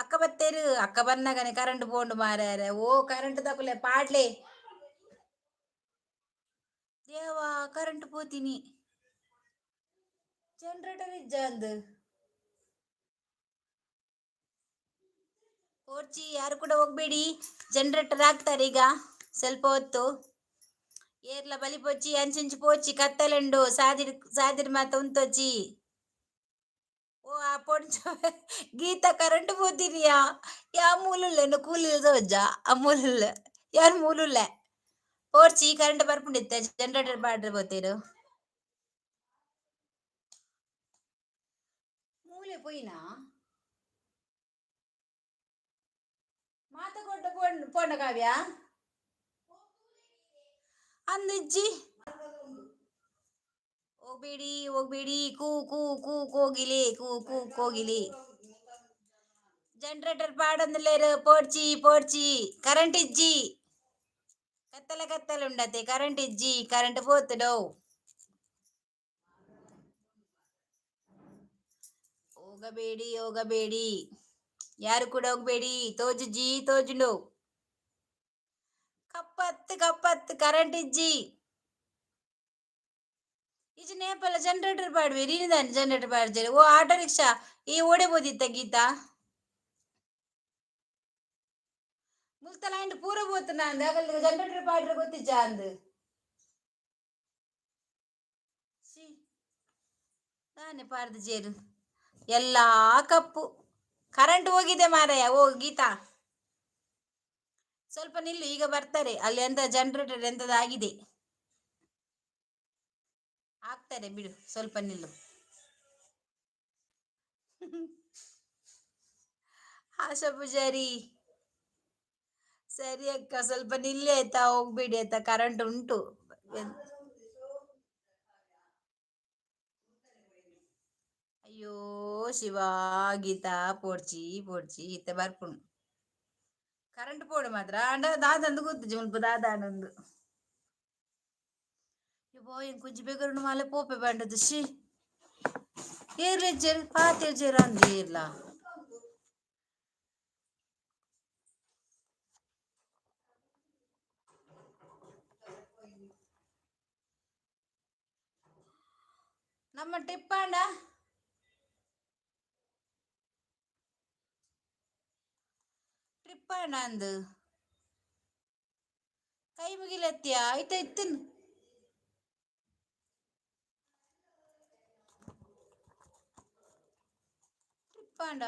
ಅಕ್ಕ ಬತ್ತೇರು. ಅಕ್ಕ ಬನ್ನಗನೆ ಕರೆಂಟ್ ಪೋಂಡು ಮಾರ್ಯಾರೆ. ಓ ಕರೆಂಟ್ ತಕೊಲೆ ಪಾಡ್ಲೆ ದೇವಾ. ಕರೆಂಟ್ ಪೋತೀನಿ, ಜನರೇಟರ್ ಇಜ್ಜ ಅಂದ್. ಪೋರ್ಚಿ, ಯಾರು ಕೂಡ ಹೋಗ್ಬೇಡಿ, ಜನರೇಟರ್ ಹಾಕ್ತಾರೆ ಈಗ ಸ್ವಲ್ಪ ಹೊತ್ತು. ಏರ್ಲ ಬಲಿ ಪೋಚಿ, ಅಂಚಿಂಚು ಪೋಚಿ, ಕತ್ತಲೆಂಡು ಸಾದಿರ್ ಸಾದಿರ್ ಮಾತ ಉಂತೊಚ್ಚಿ. ಓ ಆ ಪೊಂಚ ಗೀತಾ, ಕರೆಂಟ್ ಪೋತಿನಿಯಾ? ಯಾ ಮೂಲುಲ್ಲೆ ಕೂಲಿಲ್ದ ಆ ಮೂಲುಲ್ಲೆ, ಯಾರು ಮೂಲುಲ್ಲೆ. ಪೋರ್ಚಿ, ಕರೆಂಟ್ ಬರ್ಪುಂಡಿತ್ತೆ, ಜನರೇಟರ್ ಪಾಡ್ರೆ ಪೋತೇರು. ಮೂಲೆ ಪೋಯಿನಾ? ಮಾತ ಕೊಟ್ಟ ಪೋಂಡ ಕಾವ್ಯ ಅಂದಿಜ್ಜಿ. ಹೋಗ್ಬೇಡಿ, ಹೋಗ್ಬೇಡಿ. ಕೂ ಕೂ ಕೂ ಕೋಗಿಲೆ, ಕೂ ಕೂ ಕೋಗಿಲೆ. ಜನರೇಟರ್ ಪಾಡೊಂದುಲ್ಲೇರು. ಪೋಡ್ಚಿ ಪೋಡ್ಚಿ, ಕರೆಂಟ್ ಇಜ್ಜಿ. ಕತ್ತಲೆ ಕತ್ತಲೆ ಉಂಡತೆ, ಕರೆಂಟ್ ಇಜ್ಜಿ, ಕರೆಂಟ್ ಪೋತುಡು. ಹೋಗಬೇಡಿ, ಹೋಗಬೇಡಿ, ಯಾರು ಕೂಡ ಹೋಗಬೇಡಿ. ತೋಜುಜಿ, ತೋಜುಂಡು. ಕಪ್ಪತ್ತು ಕಪ್ಪತ್ತು, ಕರೆಂಟ್ ಇಜ್ಜಿ. ಇಜ್ಜಿ ನೇಪಲ್ಲ ಜನರೇಟರ್ ಪಾಡ್ವೆ ನೀನು. ಜನರೇಟರ್ ಪಾಡ್ಜೇರು. ಓ ಆಟೋ ರಿಕ್ಷಾ, ಈ ಓಡೆ ಬೋದಿತ್ತ ಗೀತಾ? ಮುಲ್ತಲ ಅಂಡ್ ಪೂರ ಪೋತುನ ಅಂದ್. ಅಗಲ್ ಜನರೇಟರ್ ಪಾಡ್ರೆ ಗೊತ್ತಿಜ್ಜ ಅಂದ್. She, ದಾನೆ ಪಾಡ್ದು ಜೇರು? ಎಲ್ಲಾ ಕಪ್ಪು. ಕರೆಂಟ್ ಹೋಗಿದೆ ಮಾರಾಯ. ಓ ಗೀತಾ, ಸ್ವಲ್ಪ ನಿಲ್ಲು, ಈಗ ಬರ್ತಾರೆ. ಅಲ್ಲಿ ಎಂತ ಜನರೇಟರ್ ಎಂತದಾಗಿದೆ, ಆಗ್ತಾರೆ ಬಿಡು, ಸ್ವಲ್ಪ ನಿಲ್ಲು. ಆಶಾ ಪೂಜಾರಿ, ಸರಿ ಅಕ್ಕ, ಸ್ವಲ್ಪ ನಿಲ್ಲಿ ಆಯ್ತಾ? ಹೋಗ್ಬೇಡಿ ಆಯ್ತಾ? ಕರೆಂಟ್ ಉಂಟು. ಅಯ್ಯೋ ಶಿವ, ಗೀತಾ, ಪೋಡ್ಚಿ ಪೋಡ್ಚಿ, ಇತ್ತೆ ಬರ್ಪುಂಡು. ಕರೆಂಟ್ ಪೋಡು ಮಾತ್ರ ಅಂಡ ದಾದಂದು ಗೊತ್ತುಜಿ ಮುಲ್ಪ ದಾದಾನೊಂದು. ಯಬ್ಬಾ, ಎಂಕೊಂಜಿ ಬೇಗರುಂಡು ಮಾಲೆ ಪೋಪೆ ಬಂಡದು. She, ಏರ್ಲೆಜ್ಜೆರ್ ಪಾತೆರ್ಜೆರ್ ಅಂದ್ ಏರ್ಲ. ನಮ್ಮ ಟ್ರಿಪ್ ಆಂಡ, ಟ್ರಿಪ್ ಆಂಡ ಅಂದು. ಕೈ ಮುಗಿಲತ್ತೀಯ? ಆಯ್ತಾ? ಇತ್ತನ್ ಟ್ರಿಪ್ ಆಂಡ.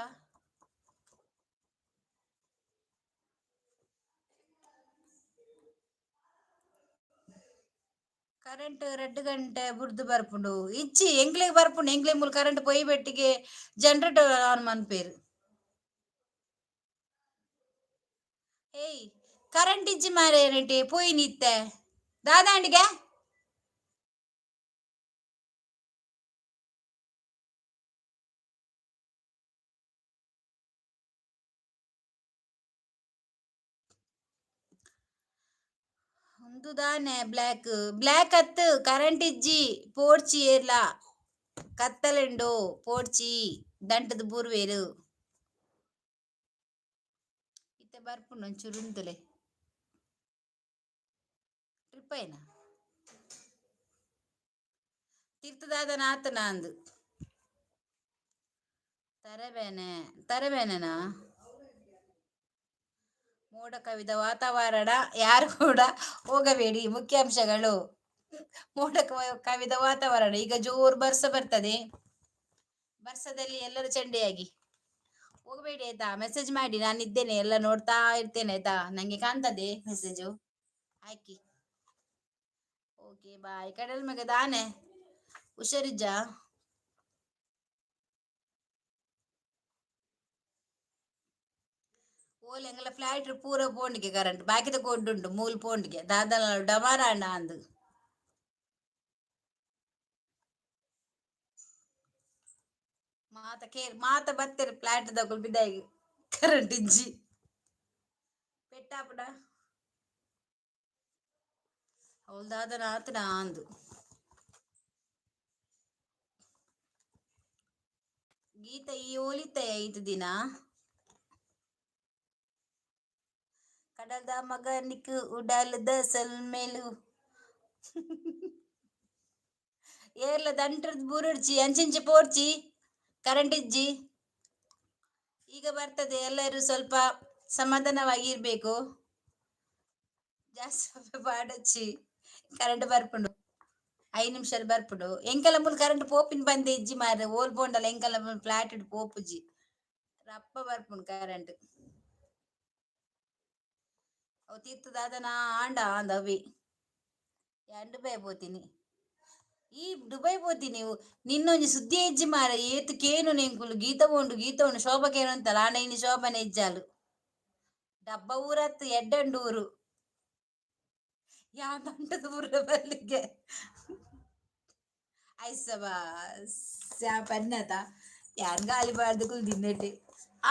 ಕರೆಂಟ್ ರಡ್ಡ್ ಗಂಟೆ ಬುಡ್ದು ಬರ್ಪುಂಡು. ಇಜ್ಜಿ, ಎಂಕ್ಲೆಗ್ ಬರ್ಪುಂಡು. ಎಂಕ್ಲೆ ಮೂಲು ಕರೆಂಟ್ ಪೋಯಿ ಬೆಟ್ಟಿಗೆ ಜನರೇಟರ್ ಆನ್ ಮನ್ಪೇರು. ಏಯ್, ಕರೆಂಟ್ ಇಜ್ಜಿ ಮಾರೆ, ರೆಟಿ ಪೋಯಿ ಇತ್ತೆ ದಾದಾಂಡಿಗೆ. ಉಂದು ದಾನೆ ಬ್ಲ್ಯಾಕ್ ಬ್ಲ್ಯಾಕ್ ಅತ್ತು. ಕರೆಂಟ್ ಇಜ್ಜಿ, ಪೋಡ್ಚಿ ಏರ್ಲ. ಕತ್ತಲೆಂಡು, ಪೋಡ್ಚಿ, ದಂಟದ ಬೂರ್ವೇರು. ಇತ್ತೆ ಬರ್ಪುಂಡು, ಒಂಚೂರು ಉಂತುಲೆ. ಟ್ರಿಪ್ ಆಯ್ನ ತೀರ್ಥದಾದನ ಆತನ ಅಂದು. ತರಬೇನೆ ತರಬೇನೆನಾ? ಮೋಡ ಕವಿದ ವಾತಾವರಣ, ಯಾರು ಕೂಡ ಹೋಗಬೇಡಿ. ಮುಖ್ಯಾಂಶಗಳು: ಮೋಡ ಕವಿದ ವಾತಾವರಣ, ಈಗ ಜೋರು ಬರ್ಸ ಬರ್ತದೆ. ಬರ್ಸದಲ್ಲಿ ಎಲ್ಲರೂ ಚಂಡಿಯಾಗಿ. ಹೋಗಬೇಡಿ ಆಯ್ತಾ? ಮೆಸೇಜ್ ಮಾಡಿ, ನಾನು ಇದ್ದೇನೆ, ಎಲ್ಲ ನೋಡ್ತಾ ಇರ್ತೇನೆ ಆಯ್ತಾ? ನಂಗೆ ಕಾಣ್ತದೆ ಮೆಸೇಜು ಹಾಕಿ. Okay, boy. ಕಡಲ್ ಮಗ ದಾನೆ, ಹುಷಾರಿಜ್ಜ? ಓಲ್ ಎಂಗಲ ಫ್ಲಾಟ್ ಪೂರ ಪೋಂಡಿಗೆ ಕರೆಂಟ್, ಬಾಕಿದ ಕೊಡ್ಡುಂಡು ಮೂಲ್ ಪೋಂಡಿಗೆ. ದಾದನ ಡಮಾರಾಂಡ ಅಂದು. ಮಾತ ಕೇರ್ ಮಾತ ಬತ್ತೆರ್ ಫ್ಲಾಟ್ ದಕುಲು ಬಿದಾಯಿ. ಕರೆಂಟ್ ಇಜ್ಜಿ, ಪೆಟ್ಟಾಪುಡ. ಅವ್ಲು ದಾದನ ಆತನ ಅಂದು. ಗೀತ, ಈ ಓಲಿತ್ತ ಐತು ದಿನ. ಕಡಲ್ದ ಮಗನಿಕ್ ಉಡಲ್ದ ಸೊಲ್ಮೆಲು. ಏರ್ಲ ದಂಟರ್ದ್ ಬೂರುಡ್ಚಿ, ಅಂಚಿಂಚಿ ಪೋರ್ಚಿ. ಕರೆಂಟ್ ಇಜ್ಜಿ, ಈಗ ಬರ್ತದೆ. ಎಲ್ಲರೂ ಸ್ವಲ್ಪ ಸಮಾಧಾನವಾಗಿ ಇರ್ಬೇಕು. ಜಾಸ್ತಿ ಪಾಡೊಚ್ಚಿ, ಕರೆಂಟ್ ಬರ್ಪುಂಡು, 5 ನಿಮಿಷ ಬರ್ಪುಂಡು. ಎಂಕಲ ಮೂಲು ಕರೆಂಟ್ ಪೋಪಿನ ಬಂದೆ ಇಜ್ಜಿ ಮಾರ್ರೆ. ಓಲ್ ಪೋಂಡಲ ಎಂಕಲ ಫ್ಲಾಟ್ ಪೋಪುಜಿ, ರಪ್ಪ ಬರ್ಪುಂಡು ಕರೆಂಟ್. ಅವು ತೀರ್ಥದಾದನ ಆಂಡ ಅಂದ ಅವಿ. ಯಾನ್ ದುಬೈ ಪೋತೀನಿ, ಈ ದುಬೈ ಪೋತೀನಿ. ನಿನ್ನೊಂಜಿ ಸುದ್ದಿ ಇಜ್ಜಿ ಮಾರ. ಏತ್ ಕೇನು ನೆಂಕುಲು. ಗೀತ ಉಂಡು, ಗೀತ ಉಂಡು, ಶೋಭ ಕೇನು ಅಂತಲ್ಲ. ಆಂಡ ಇನಿ ಶೋಭನೆ ಇಜ್ಜಾಲು. ಡಬ್ಬ ಊರತ್ತು, ಎಡ್ಡಂಡು ಊರು. ಯಾದಂಟದ ಊರ ಬರ್ಲಿಕ್ಕೆ ಐಸಬಾ ಪನ್ನತ. ಯಾನ್ ಗಾಲಿ ಬಾರ್ದು ಕುಲ್ದಿನ್ನೆಟೆ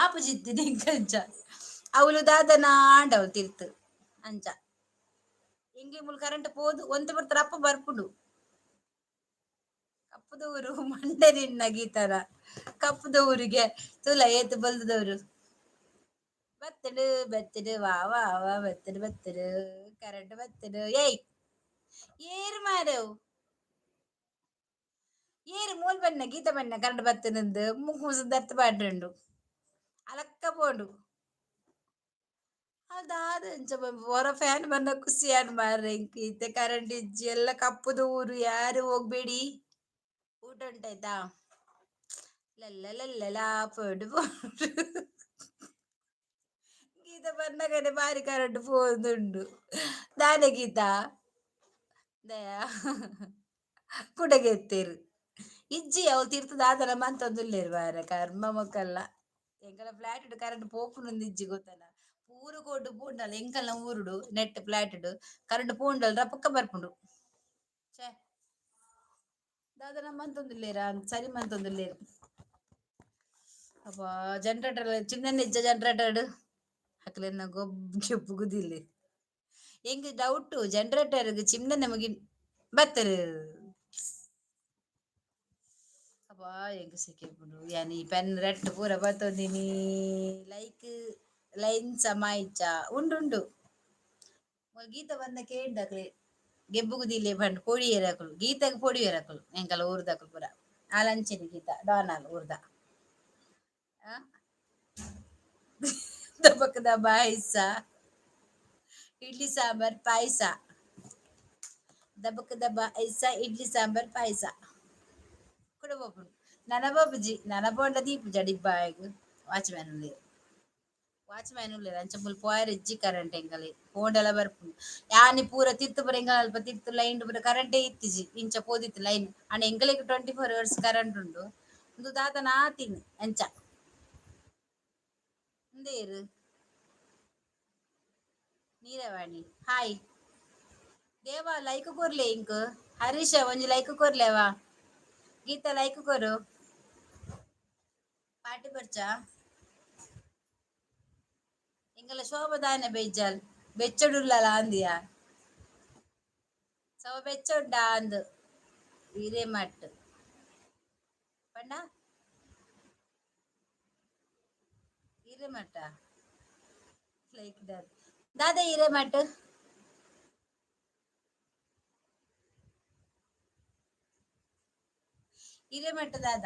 ಆಪುಜಿತ್ತಿ ಎಂಕಂಚ. ಅವಳು ದಾದನ ಆಂಡವಳು ತಿರ್ತು ಅಂಚ. ಎಂಕ್ಲೆ ಮೂಲು ಕರೆಂಟ್ ಪೋದು ಒಂತೆ ಬರ್ತಾರ ಅಪ್ಪ ಬರ್ಪುಂಡು. ಕಪ್ಪುದೂರು ಮಂಡೆ ನಿನ್ನ ಗೀತರ ಕಪ್ಪುದೂರಿಗೆ ತುಲ ಏತ್ ಬಲ್ದದವರು. ಬತ್ತಡು ಬತ್ತಡು ವಾ ವಾ ವಾ ಬತ್ತಡು ಬತ್ತಡು ಕರೆಂಟ್ ಬತ್ತಡು. ಏಯ್ ಏರು ಮಾರವು ಏರು ಮೂಲ್ ಬಣ್ಣ ಗೀತ ಬಣ್ಣ ಕರೆಂಟ್ ಬತ್ತನಂದು ಮುಕ್ಕು ದತ್ತು ಪಾಡುಂಡು ಅಲಕ್ಕ ಪೋಂಡು. ಅದಾದ ಅಂಚ ಹೊರ ಫ್ಯಾನ್ ಬನ್ನ ಖುಷಿ ಆಡ್ ಮಾರ್ರೆ. ಇಂಕ್ ಇತ್ತೆ ಕರೆಂಟ್ ಇಜ್ಜಿ ಎಲ್ಲ ಕಪ್ಪುದ ಊರು, ಯಾರು ಹೋಗ್ಬೇಡಿ. ಊಟ ಉಂಟಾಯ್ತಾ? ಲಲ್ಲ ಪೋಡು ಪೋಡು. ಗೀತ ಬನ್ನಗನೆ ಬಾರಿ ಕರೆಂಟ್ ಪೋದುಂಡು ದಾನೆ ಗೀತಾ ದಯಾ ಕುಡಗೆತ್ತೇರು ಇಜ್ಜಿ ಅವು ತಿರ್ತು ದಾದನ ಮಂತೊಂದುಲ್ಲೇರು ಮಾರ್ರೆ. ಕರ್ಮ ಮೊಕ್ಕಲ್ಲ ಎಂಕಲ ಫ್ಲಾಟ್ ಕರೆಂಟ್ ಪೋಪುನೊಂದು ಇಜ್ಜಿ ಗೊತ್ತನ. ಪೂರು ಕೋಟು ಪೋಂಡಲ ಎಂಕಲ್ನ ಊರುಡು ನೆಟ್ ಫ್ಲಾಟ್ ಕರೆಂಟ್ ಪೋಂಡಲ್ ರಪಕ್ಕ ಬರ್ಪುಂಡು. ಛೇ ದಾದನ ಮಂತೊಂದುಲ್ಲೇರಾ ಸರಿ ಮಂತೊಂದುಲ್ಲೇರು. ಅಬ್ಬಾ ಜನರೇಟರ್ ಚಿನ್ನ ನಿಜ್ಜ ಜನರೇಟರ್ ಅಕ್ಲೆನ ಗೊಬ್ಬು ಗೆಪ್ಪುಗುದಿಲ್ಲ. ಎಂಕ್ ಡೌಟ್ ಜನರೇಟರ್ ಚಿಮ್ನೆ ನಮಗೆ ಬತ್ತರು. ಅಬ್ಬಾ ಎಂಕ್ ಸೆಕೆ ಯಾನ್ ಈ ಪೆನ್ ರೆಟ್ ಪೂರ ಬತ್ತೊಂದಿನಿ. ಲೈಕ್ ಲೈನ್ ಸಮಾಯಿಚ ಉಂಡು ಉಂಡು. ಗೀತ ಬಂದ ಕೇಂಡಕ್ಲೆ ಗೆಬ್ಬುಗುದಿಲ್ಲೆ ಪಂಡ್ ಪೊಡಿಯೆರಕುಲು ಗೀತಗ್ ಪೊಡಿಯೆರಕುಲು ಎಂಕಲ ಊರ್ದಕುಲು ಪೂರ ಆಲಂಚಿನ ಗೀತ ಡಾನ್ ಆಲ್ ಊರ್ದ ದಬಕದ ಬಾಯಿಸ ಇಡ್ಲಿ ಸಾಂಬಾರ್ ಪಾಯಸ ದಬಕದ ಬಾಯಿಸ ಇಡ್ಲಿ ಸಾಂಬಾರ್ ಪಾಯಸ ಕುಡ ಬೋಪುಂಡು. ನನ ಬಾಬುಜಿ ನನ ಪೋಂಡ ದೀಪುಜ ಡಿಬ್ಬಾಯಗ್ ವಾಚ್ಮ್ಯಾನ್ ಉಲ್ಲೆರ್ ವಾಚ್ಮ್ಯಾನ್ ಉಲ್ಲೆರ್ ಅಂಚ ಮುಲ್ಪ ಪೋಯೆರೆ ಇಜ್ಜಿ ಕರೆಂಟ್ ಎಂಕಲೆ ಪೋಂಡಲ ಬರ್ಪುಂಡು. ಯಾನಿ ಪೂರ ತಿರ್ತ್ ಪೂರ ಎಂಕಲ ಅಲ್ಪ ತಿರ್ತ್ ಲೈನ್ ಪೂರ ಕರೆಂಟೇ ಇತ್ತಿಜಿ ಇಂಚ ಪೋದಿತ್ತು ಲೈನ್. ಆಂಡ ಎಂಕಲೆಗ್ 24 ಅವರ್ಸ್ ಕರೆಂಟ್ ಉಂಡು. ಉಂದು ದಾದನ ಆತಿನಿ ಅಂಚ ಉಂದೇರು ನೀರವಾಣಿ ಹಾಯ್ ದೇವಾ ಲೈಕ್ ಕೊರ್ಲೆ ಇಂಕ್ ಹರೀಶ ಒಂಜಿ ಲೈಕ್ ಕೊರ್ಲೆವಾ ಗೀತಾ ಲೈಕ್ ಕೊರು ಪಾರ್ಟಿ ಬರ್ಚಾ ಎಂಕಲ ಶೋಭ ದಾನೆ ಬೈಜಾಲ್ ಬೆಚ್ಚಡುಲ್ಲಲ ಅಂದಿಯಾ ಸವ ಬೆಚ್ಚೊಡ್ಡ ಅಂದು ಹಿರೇಮಠ್ ಪಂಡ ಹಿರೇಮಠ ಲೈಕ್ ದಾದ ದಾದ ಹಿರೇಮಠ ಹಿರೇಮಠ ದಾದ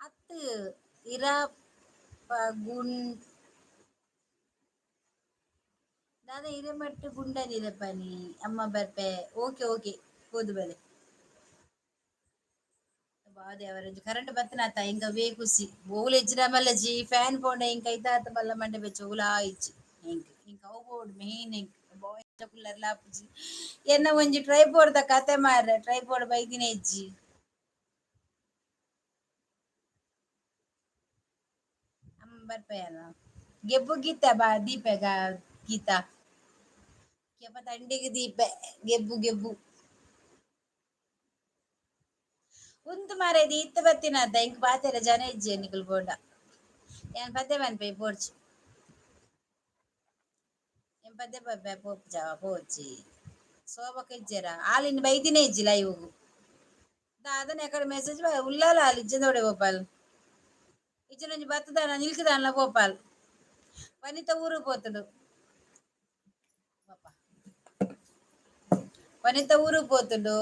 ಅತ್ ಇರಪಗುನ್ ದಾದ ಹಿರೇಮಠ ಗುಂಡನಿರಪನಿ ಅಮ್ಮ ಬರ್ಪೆ. ಓಕೆ ಓಕೆ ಪೋದು ಬಲೆ ಬಾದೆ ಅವರೊಂಜಿ ಕರೆಂಟ್ ಬತ್ತನಾತ ಇಂಕ ವೇ ಖುಷಿ ಓಲು ಇಜ್ಜಿಡ ಮಲ್ಲಜಿ ಫ್ಯಾನ್ ಪೋಂಡ ಇಂಕ ಐತಾತ ಬಲ್ಲ ಮಂಡೆ ಬೆಚ್ಚ ಓಲಾ ಇಜ್ಜಿ ಇಂಕ್ ಇಂಕ ಅವು ಬೋಡು ಮೇನ್ ಇಂಕ್ ಬಾಯ್ ಕುಲ್ಲರ್ಲ ಆಪುಜಿ. ಎನ್ನ ಒಂಜಿ ಟ್ರೈಪೋಡ್ ದ ಕತೆ ಮಾರ್ರೆ ಟ್ರೈಪೋಡ್ ಬೈದಿನ ಇಜ್ಜಿ. ಅಮ್ಮ ಬರ್ಪೆಯಲ್ಲ ಗೆಬ್ಬು ಗೀತ ಬಾ ದೀಪೆ ಗೀತಾ ಕೆಪ ತಂಡಿಗೆ ದೀಪೆ ಗೆಬ್ಬು ಗೆಬ್ಬು ಉಂತು ಮಾರಾಯ್ದಿ ಇತ್ತ ಬತ್ತಿನದ ಇಂಕ್ ಪಾತೆರ ಜನ ಇಜ್ಜಿ ನಿಕುಲು ಪೋಂಡ ಯಾನ್ ಪತ್ತೆ ಪನ್ಪೆ ಪೋಡ್ಚಿ ಏನ್ ಪತ್ತೆ ಪಪ್ಪೆ ಪೋಪುಜ ಪೋಚಿ ಶೋಭಕ್ಕ ಇಜ್ಜೆರ ಆಲಿನ ಬೈದಿನೇ ಇಜ್ಜಿ ಲೈವ್ಗು ದಾದನೆ ಅಕಡೆ ಮೆಸೇಜ್ ಉಲ್ಲಾಲ ಆಲ್ ಇಜ್ಜಂದೋಡೆ ಪೋಪಾಲ್ ಇಜ್ಜನೊಂಜಿ ಬತ್ತದಾನ ನಿಲ್ಕದಾನಲ ಪೋಪಾಲ್ ವನಿತ ಊರು ಪೋತುಂಡು ವನಿತ ಊರು ಪೋತುಂಡು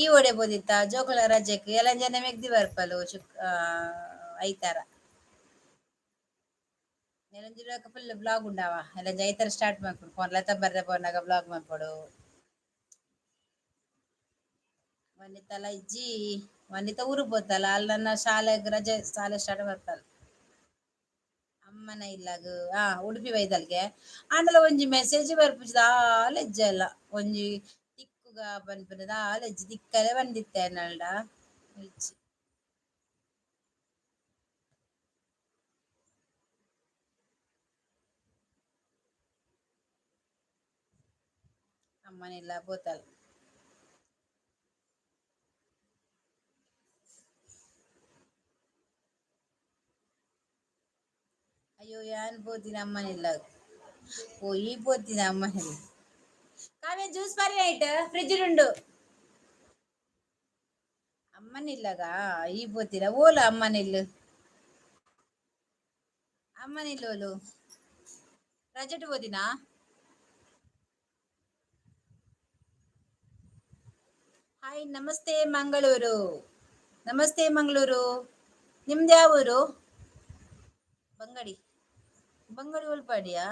ಈ ಒಡೆ ಪೋದಿತ್ತ ಜೋಕುಲ ರಜೆಕ್ ಎಲ್ಲ ಜನ ಮೆಗ್ದಿ ಬರ್ಪಲು ಶುಕ್ ಐತಾರ ನೆಲಂಜಿ ಫುಲ್ ಬ್ಲಾಗ್ ಉಂಡಾವ ಎಲ್ಲ ಐತಾರ ಸ್ಟಾರ್ಟ್ ಮಾಡ್ಕೊಡು ಫೋನ್ ಲತ ಬರ್ರೆ ಪೋನಾಗ ಬ್ಲಾಗ್ ಮಾಡ್ಕೊಡು. ವನಿತಲ ಇಜ್ಜಿ ವನಿತ ಊರು ಪೋತಲ್ಲ ಅಲ್ಲಿ ನನ್ನ ಶಾಲೆಗ್ ರಜೆ ಶಾಲೆ ಸ್ಟಾರ್ಟ್ ಬರ್ತಾಳ ಅಮ್ಮನ ಇಲ್ಲಗ್ ಆ ಉಡುಪಿ ಬೈದಲ್ಗೆ ಆಂಡಲ ಒಂಜಿ ಮೆಸೇಜ್ ಬರ್ಪುಜಿ ದಾಲ ಇಜ್ಜಲ್ಲ ಒಂಜಿ ತಿಕ್ಕುಗ ಪನ್ಪುನ ದಾಲ ಇಜ್ಜಿ ತಿಕ್ಕರೆ ಬಂದಿತ್ತೆ ನಲ್ಡ ಇಜ್ಜಿ. ಅಮ್ಮನಿಲ್ಲ ಪೋತಲ್ ಅಯ್ಯೋ ಯಾನ್ ಪೋತಿನ ಅಮ್ಮನಿಲ್ಲ. ಓ, ಈ ಪೋತಿನ ಅಮ್ಮ ಹೇಳಿ. ಕಾವ್ಯ, ಜ್ಯೂಸ್ ಬಾರಿ ನೈಟ್ ಫ್ರಿಜ್ ಉಂಡು. ಅಮ್ಮನಿಲ್ಲಗ ಈ ಪೋತಿನ ಓಲ. ಅಮ್ಮನಿಲ್ಲು, ಅಮ್ಮನಿಲ್ಲೋಲು ರಜೆಟ್ ಪೋತಿನಾ? ಹಾಯ್, ನಮಸ್ತೆ ಮಂಗಳೂರು. ನಮಸ್ತೆ ಮಂಗಳೂರು. ನಿಮ್ದು ಯಾವ ಊರು? ಬಂಗಡಿ. ಬಂಗಡಿ ಉಲ್ಪಾಡಿಯಾ?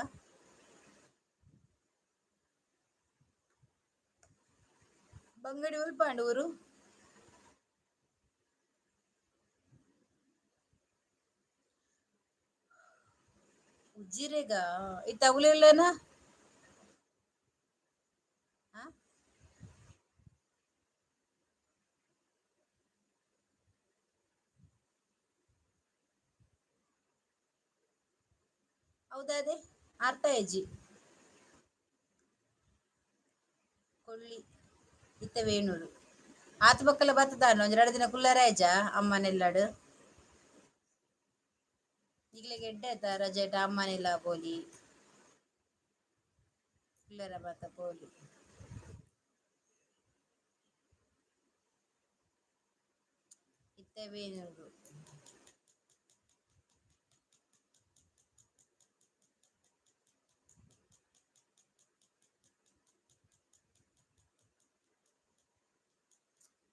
ಬಂಗಡಿ ಉಲ್ಪಾಂಡ್ ಊರು. ಉಜ್ಜಿರೆಗ ಇತ್ತ ಅಗುಲಿಲ್ಲನ? ಹಾ, ಹೌದಾ? ಅದೇ ಅರ್ಥ ಆಯ್ಜಿ. ಕೊಳ್ಳಿ ಇತ್ತ ವೇಣೂರು. ಆತು ಬಕ್ಕಲ ಬತ್ತದಾನು. ಒಂಜಿ 2 ದಿನ ಕುಲ್ಲರ ಆಯ್ಜ ಅಮ್ಮನೆಲ್ಲಾಡು. ಈಗಲೇ ಗೆಡ್ಡೆ ಆಯ್ತಾ? ರಜೆಟ ಅಮ್ಮನೆಲ್ಲ ಪೋಲಿ, ಕುಲ್ಲರ ಬತ್ತ ಪೋಲಿ. ಇತ್ತೆ ವೇಣೂರು.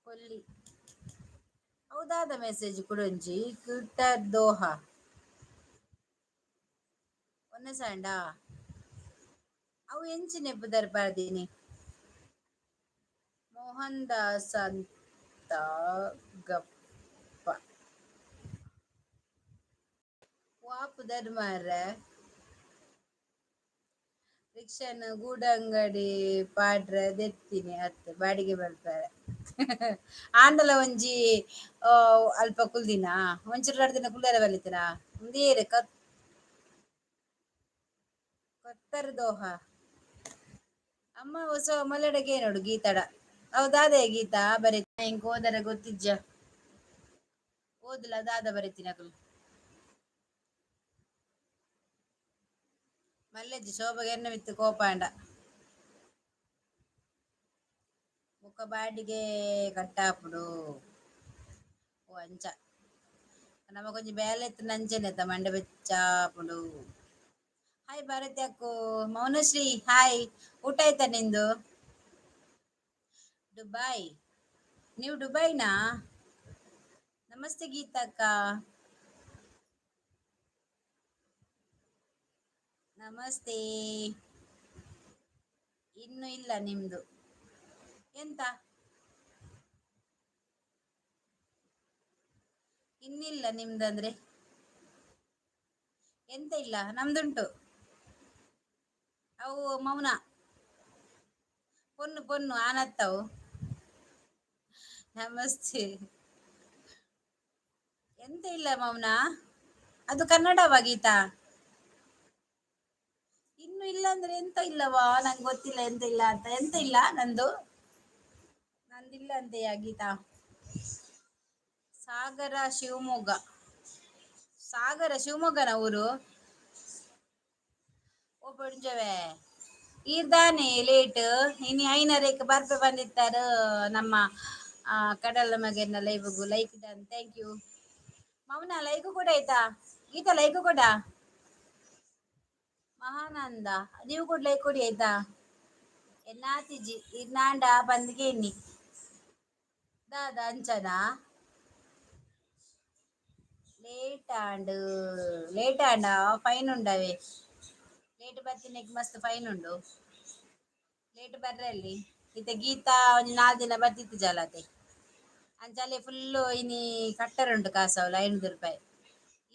ಕೊಲ್ಲಿ ಹೌದಾದ ಮೆಸೇಜ್ ಕುಡೊಂಜಿ ಕ್ವಿಟರ್ ದೋಹ ಒನ್ನೆ ಸಂಡ. ಅವು ಎಂಚಿನೆ ಪುದರ್ ಪಾಡ್ದಿನಿ? ಮೋಹನ್ ದಾಸ್ ಅಂತ ಗಪ್ಪ. ವಾ ಪುದರ್ ಮಾರ್ರೆ? ರಿಕ್ಷಾನ್ ಗೂಡಂಗಡಿ ಪಾಡ್ರೆ ದೆತ್ತಿನಿ ಅತ್ ಬಾಡಿಗೆ ಬರ್ತಾರೆ. ಆಂಡಲ ಒಂಜಿ ಅಲ್ಪ ಕುಲ್ದಿನ ಒಂಚೂರು 2 ದಿನ ಕುಲ್ಲರೆ ಬಲ್ಲಿತ್ತಿನ ಉಂದೇರು ಕೊತ್ತರ್ ದೋಹ. ಅಮ್ಮ ಹೊಸ ಮಲ್ಲಡಗೆ ನೋಡು ಗೀತಾಡ. ಹೌದಾದೆ ಗೀತಾ ಬರೀ ಇಂಕ್ ಓದರ ಗೊತ್ತಿಜ್ಜ. ಓದಲ ದಾದ ಬರೀತೀನಿ ಅಕುಲು. ಮಲ್ಲೆಜ್ಜಿ ಶೋಭಗೆ ಎನ್ನ ಮಿತ್ತು ಕೋಪಾಂಡ. ಬೊಕ್ಕ ಬಾಡಿಗೆ ಕಟ್ಟಾಪುಡು. ಓ, ಅಂಚ ನಮಗೊಂಜಿ ಬೇಲೆ ಇತ್ತು. ನಂಚೆನೆ ಮಂಡೆ ಬೆಚ್ಚಾಪುಂಡು. ಹಾಯ್ ಭಾರತಿ ಅಕ್ಕು. ಮೌನಶ್ರೀ, ಹಾಯ್. ಊಟ ಆಯ್ತಾ ನಿಂದು? ದುಬೈ, ನೀವು ದುಬೈನಾ? ನಮಸ್ತೆ ಗೀತಕ್ಕ. ನಮಸ್ತೆ. ಇನ್ನು ಇಲ್ಲ ನಿಮ್ದು. ಎಂತ ಇನ್ನಿಲ್ಲ ನಿಮ್ದಂದ್ರೆ? ಎಂತ ಇಲ್ಲ? ನಮ್ದುಂಟು. ಅವು ಮೌನ ಪೊನ್ನು ಪೊನ್ನು ಆನತ್ತವು. ನಮಸ್ತೆ. ಎಂತ ಇಲ್ಲ ಮೌನ? ಅದು ಕನ್ನಡವಾ ಗೀತಾ? ಇನ್ನು ಇಲ್ಲ ಅಂದ್ರೆ ಎಂತ ಇಲ್ಲವಾ? ನಂಗೆ ಗೊತ್ತಿಲ್ಲ ಎಂತ ಇಲ್ಲ ಅಂತ. ಎಂತ ಇಲ್ಲ ನಂದು? ನಂದಿಲ್ಲ ಅಂತೆಯಾ ಗೀತಾ? ಸಾಗರ ಶಿವಮೊಗ್ಗ. ಸಾಗರ ಶಿವಮೊಗ್ಗನ ಊರು? ಓ ಪೊಂಜವೆ, ಈರ್ದಾನೆ ಲೇಟ್. ಇನಿ ಐನರೇಕ್ ಬರ್ಪೆ ಬಂದಿತ್ತಾರೆ ನಮ್ಮ ಕಡಲ ಮಗನ ಲೈವ್ಗು. Like done, thank you ಮೌನ. ಲೈಕ್ ಕೂಡ ಆಯ್ತಾ ಗೀತಾ? ಲೈಕ್ ಕೂಡ. ಮಹಾನಂದ, ನೀವು ಕೂಡ ಲೈಕ್ ಕೊಡಿ ಆಯ್ತಾ? ಎನ್ನಾತಿಜಿ ಇರ್ನಾಂಡ ಬಂದ್ಗೆ ಎನ್ನಿ ದಾದ ಅಂಚನಾ? ಲೇಟ್ ಆಂಡ್, ಲೇಟ್ ಆಂಡ ಫೈನ್ ಉಂಡವೆ. ಲೇಟ್ ಬತ್ತಿನೆಕ್ ಮಸ್ತ್ ಫೈನ್ ಉಂಡು. ಲೇಟ್ ಬರ್ರಲ್ಲಿ. ಇತ್ತೆ ಗೀತಾ ಒಂಜಿ 4 ದಿನ ಬತ್ತಿತ್ತು ಜಾಲತೆ. ಅಂಚಾಲೆ ಫುಲ್ಲು ಇನಿ ಕಟ್ಟರುಂಟು ಕಾಸವಲ್ಲ 500 ರೂಪಾಯಿ.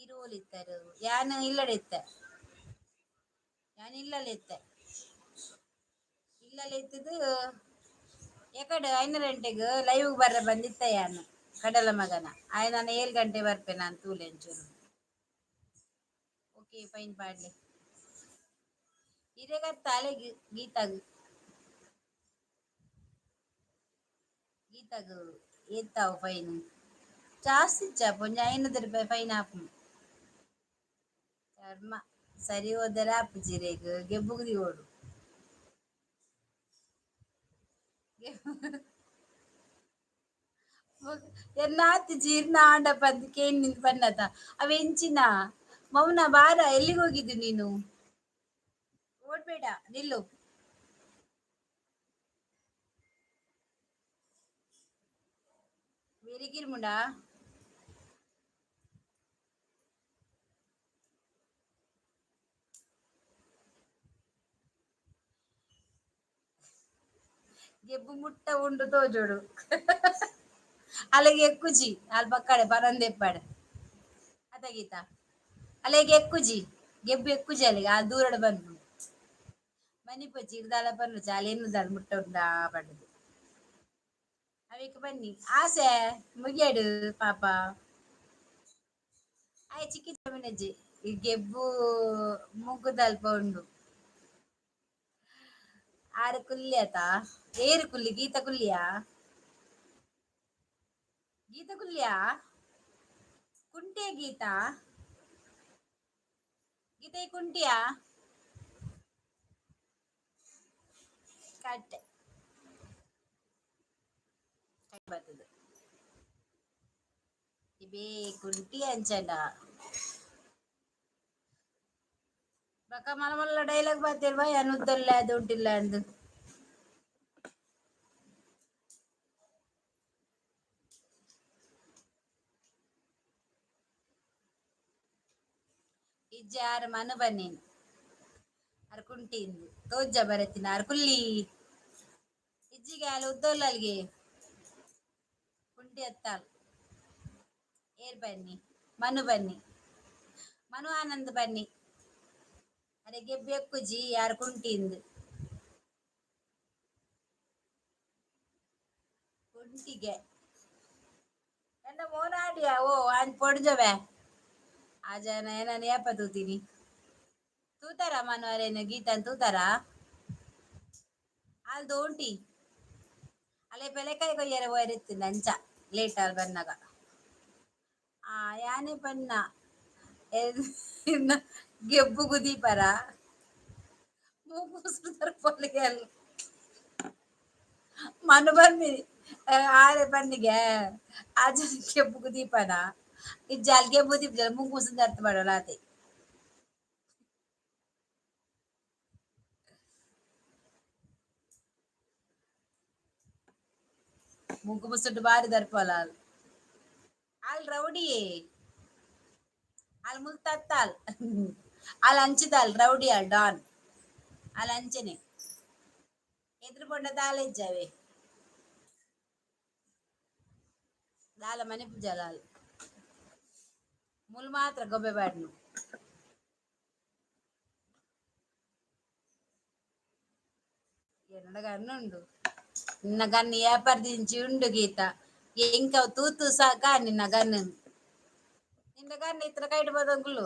ಇರುವೋಲು ಇತ್ತರು. ಯಾನ್ ಇಲ್ಲಡೆ ಇತ್ತೆ. ಯಾನ್ ಇಲ್ಲಲೆ ಇತ್ತೆ. ಇಲ್ಲಲೆ ಇತ್ತದು ಎಕಡೆ 5 ಗಂಟೆಗೆ ಲೈವ್ ಬರ್ರೆ ಬಂದಿತ್ತ ಯಾನ್ ಕಡಲ ಮಗನ. ಆಯ್ ನಾನು 7 ಗಂಟೆ ಬರ್ಪೆ ನಾನು. ತೂಲೆ ಒಂಚೂರು. ಓಕೆ, ಫೈನ್ ಪಾಡ್ಲೆ. ಇರೆಗತ್ತ ಅಲೆಗ್ ಗೀತಾಗ್? ಗೀತಾಗ್ ಏತ್ತಾವು ಫೈನ್? ಜಾಸ್ತಿ ಇಜ್ಜಾಪ, ಒಂಜಿ 500 ರೂಪಾಯಿ ಫೈನ್ ಆಪುಂಡು. ಕರ್ಮ. ಸರಿ ಹೋದರೆ ಆಪುಜಿರೆಗ್ ಗೆಬ್ಬುಗು ದಿವೋಡು. ಎನ್ನಾತ್ ಜೀರ್ಣ ಆಂಡ ಪಂದ್ ಕೇಂದ್ ಪನ್ನತ ಅವೆಂಚಿನ ಮೌನ ಬಾರ, ಎಲ್ಲಿಗೆ ಹೋಗಿದ್ದು ನೀನು? ಓಡ್ಬೇಡ, ನಿಲ್ಲು. ವೆರಿಗಿರ್ಮುಂಡ ಗೆಬ್ಬು ಮುಟ್ಟ ಉಂಡು ತೋಜೋಡು. ಅಲೆಗೆ ಎಕ್ಕುಜಿ ಅಲ್ ಪಕ್ಕಡೆ ಪರಂದೆಪ್ಪಡೆ ಅತ ಗೀತಾ. ಅಲೆಗೆ ಎಕ್ಕುಜಿ, ಗೆಬ್ಬು ಎಕ್ಕುಜಿ ಅಲೆಗೆ. ಆ ದೂರಡ್ ಬಂದು ಮನಿಪೊಚ್ಚಿ ಇರ್ದಾಲ ಪನ್ನುಚಿ ಅಲೆನು ಮುಟ್ಟ ಉಂಡಾ ಪಂಡುದು. ಅವಿಕ್ ಬನ್ನಿ ಆಸೆ ಮುಗಿಯಡು ಪಾಪ. ಆಯ್ ಚಿಕ್ಕಿ ಚಮಿನಜ್ಜಿ ಈ ಗೆಬ್ಬು ಮೂಗುದಲ್ಪ ಉಂಡು. ಆರು ಕುಲ್ಲಿ ಆತ, ಏರು ಕುಲ್ಲಿ? ಗೀತ ಕುಲ್ಲಿಯಾ? ಗೀತ ಕುಲ್ಲಿಯಾ? ಕುಂಟೆ ಗೀತಾ? ಗೀತ ಈ ಕುಂಟಿಯಾ? ಕಟ್ಟೆ ಬರ್ತದೆ ಇಬೇ ಕುಂಟಿ ಅಂಚನ ಬಕ ಮಲ್ಲ ಮಲ್ಲ ಡೈಲಾಗ್ ಬಾತಿರ್ವಾ ಅನುದ್ದಲ್ಲ ಅದು ಉಂಟಿಲ್ಲ ಅಂದು. ಇಜ್ಜೆ ಆರು ಮನು ಬನ್ನಿನ್ ಅರ್ ಕುಂಟಿಂದು ತೋಜ್ಜ ಬರತ್ತಿನ ಅರ್ ಕುಲ್ಲಿ ಇಜ್ಜಿಗೆ ಅಲ್ಲಿ ಉದ್ದಲ್ಲ ಅಲ್ಲಿಗೆ ಕುಂಟಿ ಎತ್ತಾಲ್. ಏರ್ ಬನ್ನಿ? ಮನು ಬನ್ನಿ, ಮನು ಆನಂದ್ ಬನ್ನಿ. ಅರೆ ಗೆಬ್ಬೆ ಎಕ್ಕುಜಿ ಯಾರು ಕುಂಟಿಂದು ಕುಂಟಿಗೆ ಎನ್ನ ಮೋನಾಡಿಯ. ಓ ಆನ್ ಪೊಡ್ಜವೆ ಆ ಜನ ಏನನ್ ಏಪ ತೂತೀನಿ ತೂತಾರ ಮನು ಅರೇನು ಗೀತನ್ ತೂತಾರ ಅಲ್ ದೋಂಟಿ ಅಲೆ ಪೆಲೆಕಾಯಿ ಕೊಯ್ಯರೆ ಹೋಯ್ರಿತ್ತಿಂದ ಅಂಚ ಲೇಟ್ ಆಲ್ ಬನ್ನಾಗ. ಆ ಯಾನೆ ಪನ್ನ ಗೆಬ್ಬು ಗುದೀಪರ ಮೂಗು ಪೊಲಿಗೆ ಮನು ಬನ್ನಿ ಆರೆ ಬನ್ನಿಗೆ ಆ ಜನ ಗೆಬ್ಬು ಗುದೀಪನ ಇಜ್ಜಿ ಗೆಬ್ಬು ದೀಪ ಮೂಗು ಅರ್ಥ ಮಾಡೋಲ್ಲ ಆತೆ. ಮೂಗು ಮುಸುಟ್ಟು ಬಾರಿ ದರ್ಪಲ ಅಲ್ ಅಲ್ ರೌಡಿಯೇ ಅಲ್ ಮುಲ್ತತ್ತಾಲ್ ಅಲ್ ಅಂಚಿದಾಲ್ ರೌಡಿ ಅಲ್ ಡಾನ್ ಅಲ್ ಅಂಚನೆ ಎದುರು ಪೊಂಡ ದಾಲ ಇಜ್ಜಾವೆ ದಾಲ ಮನೆ ಪೂಜಾಲ ಅಲ್ ಮುಲ್ ಮಾತ್ರ ಗೊಬ್ಬೆ ಬಾಡ್ನು. ಎನ್ನಡ ಗನ್ನುಂಡು ನಿನ್ನ ಗನ್ನು ಏಪರ್ದಿಂಚಿ ಉಂಡು ಗೀತ ಎಂಕವ್ ತೂತು ಸಾಕ ನಿನ್ನ ಗನ್ನು. ನಿನ್ನ ಗನ್ನು ಇತ್ರ ಕೈಟ್ ಬದಂಗುಲು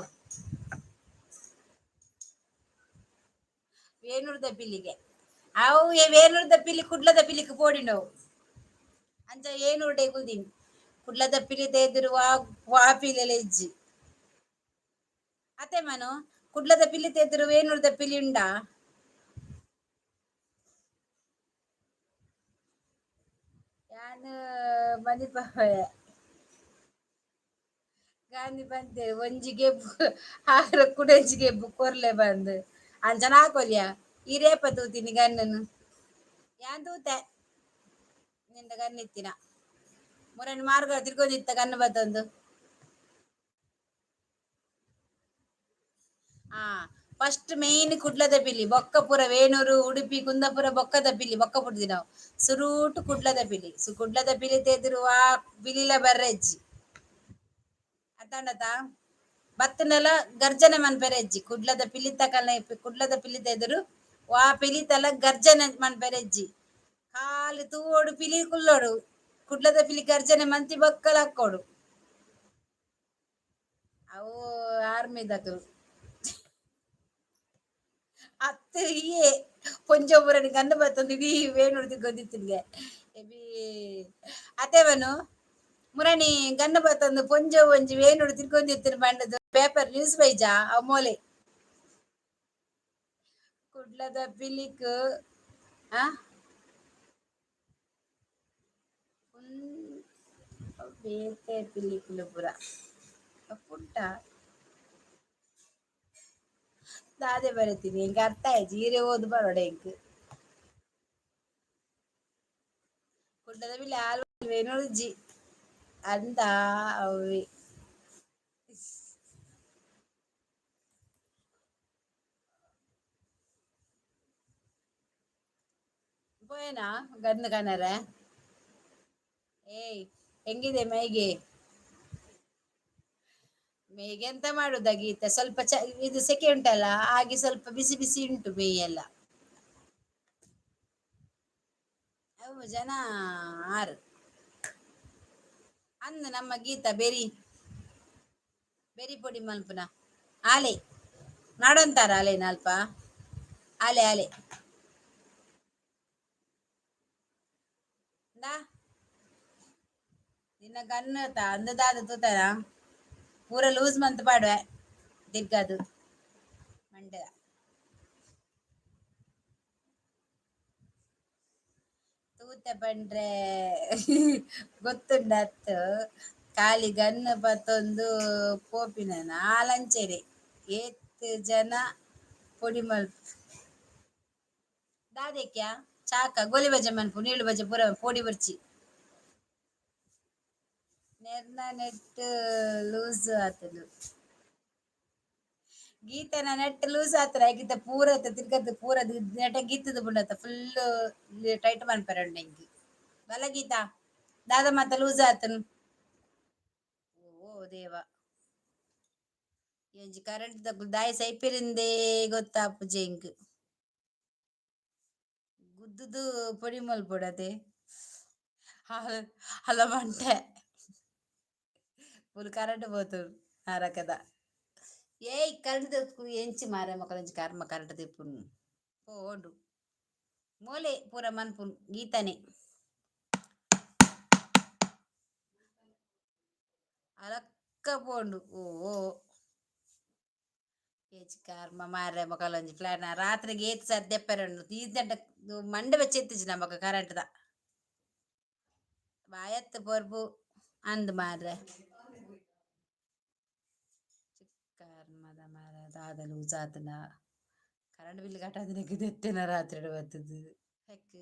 ವೇಣೂರ್ದ ಪಿಲಿಗೆ ಅವು ವೇಣೂರ್ದ ಪಿಲಿ ಕುಡ್ಲದ ಪಿಲಿಕ್ ಪೋಡಿನವು ಅಂಚ ಏನೂರ್ಡೆ ಕುಲ್ದಿನಿ. ಕುಡ್ಲದ ಪಿಲಿ ಎದುರು ವಾ ವಾ ಪಿಲೆಲ ಇಜ್ಜಿ ಅತೆ ಮನು. ಕುಡ್ಲದ ಪಿಲಿ ತೆದ್ರು ವೇಣೂರ್ದ ಪಿಲಿ ಉಂಡಾ? ಯಾನ್ ಮನಿಪಾಯ ಗಾಂಧಿ ಬಂತೆ ಒಂಜಿ ಗೆಬ್ಬು ಆರ ಕುಡಂಜಿ ಗೆಬ್ಬು ಕೊರ್ಲೆ ಬಂದು ಅಂಚನ ಹಾಕೊಲಿಯ ಇರೇಪ ತೂತಿನಿ ಗನ್ನನು ಯಾನ್ ತೂತೆ ನಿಂದ ಗನ್ನಿತ್ತಿನ ಮುರನ್ ಮಾರ್ಗ ತಿರ್ಗೊಂದಿತ್ತ ಗನ್ನು ಬತ್ತೊಂದು. ಆ ಫಸ್ಟ್ ಮೇನ್ ಕುಡ್ಲದ ಪಿಲಿ ಬೊಕ್ಕಪುರ ವೇಣೂರು ಉಡುಪಿ ಕುಂದಾಪುರ ಬೊಕ್ಕದ ಪಿಲಿ ಬೊಕ್ಕ ಪುಡ್ದಿ ನಾವು ಸುರೂಟು ಕುಡ್ಲದ ಪಿಲಿ. ಸೊ ಕುಡ್ಲದ ಪಿಲಿ ತೇದಿರು ಆ ಪಿಲಿಲ ಬರ್ರೆಜ್ಜಿ ಅತ್ತಾಂಡತ ಬತ್ತನೆಲ ಗರ್ಜನೆ ಮನ್ಪೆರೆಜ್ಜಿ ಕುಡ್ಲದ ಪಿಲಿ ತಕಲ್ನ ಕುಡ್ಲದ ಪಿಲಿ ತೆದರು ವಾ ಪಿಲಿ ತಲ ಗರ್ಜನೆ ಮನ್ಪೆರೆಜ್ಜಿ ಕಾಲು ತೂವೋಡು ಪಿಲಿ ಕುಲ್ಲೋಡು ಕುಡ್ಲದ ಪಿಲಿ ಗರ್ಜನೆ ಮಂತಿ ಬೊಕ್ಕಲ ಹಾಕೋಡು ಅವು ಆರ್ಮಿದಕಲು ಅತ್ತು ಇಯೇ ಪೊಂಜೊಬ್ಬರನಿ ಗಂಡು ಬತ್ತೊಂದು ಇಡೀ ವೇಣುರ್ದಿ ಗೊತ್ತಿತ್ತಿನ್ಗೆ ಎಬಿ ಅತೇವನು ಮುರಣಿ ಗಂಡು ಬತ್ತೊಂದು ಪೊಂಜೊ ಒಂಜಿ ವೇಣುಡು ತಿರ್ಗೊಂದಿತ್ತಿನ ಬಂಡದು ಪೇಪರ್ ನ್ಯೂಸ್ ಬೈಜಾ ಅವ್ ಮೋಲೆ. ಕುಡ್ಲದ ಪಿಲಿಕ್ ಆ ಬೇತೆ ಪಿಲಿಕುಲು ಪೂರ ಪುಟ್ಟ ದಾದೆ ಬರೆತೀನಿ ಎಂಕ್ ಅರ್ಥ ಆಯ್ಜಿ ಈರೆ ಓದು ಬರೋಡ ಎಂಕ್. ಕುಡ್ಲದ ಪಿಲಿ ಆಲ್ ವೇಣುಜಿ ಅಂದ ಅವ್ವೆ. ಪೋಯನಾ ಗಂಧ ಕನರ? ಏಯ್, ಹೆಂಗಿದೆ ಮೈಗೆ? ಮೇಗೆ ಎಂತ ಮಾಡುದ ಗೀತ? ಸ್ವಲ್ಪ ಚ ಇದು ಸೆಕೆ ಉಂಟಲ್ಲ, ಹಾಗೆ ಸ್ವಲ್ಪ ಬಿಸಿ ಬಿಸಿ ಉಂಟು ಮೇಯೆಲ್ಲ. ಅವು ಜನ ಆರು ಅಂದು ನಮ್ಮ ಗೀತ ಬೆರಿ ಬೆರಿ ಪೊಡಿ ಮಲ್ಪುನ ಆಲೆ ನಾಡಂತಾರ ಆಲೆ ನಾಲ್ಪ ಆಲೆ ಆಲೆ ಇಂದಾ ನಿನ್ನ ಗನ್ನು ಅಂದದಾದ ತೂತನ ಪೂರ ಲೂಸ್ ಮಂತ್ ಪಾಡುವೆ ತಿರ್ಗದು ಮಂಡೆ. ತೂತೆ ಪಂಡ್ರೆ ಗೊತ್ತುಂಡತ್ತು ಖಾಲಿ ಗನ್ ಪತ್ತೊಂದು ಪೋಪಿನ ಆಲಂಚೆರೆ ಏತ್ ಜನ ಪೊಡಿ ಮಲ್ಪ ದಾದೆಕ್ಯಾ ಚಾಕ ಗೋಲಿ ಬಜೆ ಮನ್ಪು ನೀಳು ಬಜೆ ಪೂರ ಪೊಡಿ ಬರ್ಚಿ ನೆರ್ನ ನೆಟ್ ಲೂಸ್ ಆತುಂಡು. ಗೀತನ ನೆಟ್ ಲೂಸ್ ಆತರ ಗೀತ ಪೂರ ತಿರ್ಗದ್ ಪೂರ ನೆಟ ಗೀತದ ಬುಂಡತ ಫುಲ್ ಟೈಟ್ ಮನ್ಪೆರೆ ಉಂಡು ಎಂಕ್. ಬಲ ಗೀತಾ, ದಾದ ಮಾತ ಲೂಸ್ ಆತನು? ಓ ದೇವ, ಎಂಜಿ ಕರೆಂಟ್ ದಕುಲು ದಾಯಿ ಸೈಪೆರಿಂದೇ ಗೊತ್ತಾಪುಜಿ ಎಂಕ್. ಗುದ್ದುದು ಪೊಡಿ ಮಲ್ಪೊಡತೆ ಅಲ ಮಂಟೆ ಫುಲ್ ಕರೆಂಟ್ ಪೋತುಂಡು ನರಕದ. ಏಯ್, ಕರೆಂಟ್ ಎಂಚಿ ಮಾರೆ ಮೊಕಲಂಚಿ ಕರ್ಮ ಕರೆಂಟ್ ತಿಪ್ಪುನು ಪೋಂಡು ಮೋಲೆ ಪೂರ ಮನ್ಪುನು ಗೀತನೆ ಅಲಕ್ಕ ಪೋಂಡು. ಓ ಏಚ್ ಕರ್ಮ ಮಾರೆ ಮೊಕಲೊಂಜಿ ಪ್ಲಾನ್. ರಾತ್ರಿಗೆ ಏತ್ ಸರ್ತಿ ದೆಪ್ಪೆರೆ ಉಂಡು ಈತಂಟ ಮಂಡೆ ಬೆಚ್ಚ ಎತ್ತಿಜಿ ನಮಕ್ ಕರೆಂಟ್ದ ಬಾಯತ್ ಪೊರ್ಬು ಅಂದ್ ಮಾರ್ರೆ. ಕರ್ಮದ ಮಾರ್ರೆ, ದಾದ ಲೂಸ್ ಆತುಂಡ ಕರೆಂಟ್ ಬಿಲ್ ಕಟ್ಟಾದಿನಕ್ ದೆತ್ತೆನ ರಾತ್ರಿ ಬತ್ತುದು ಹೆಕ್.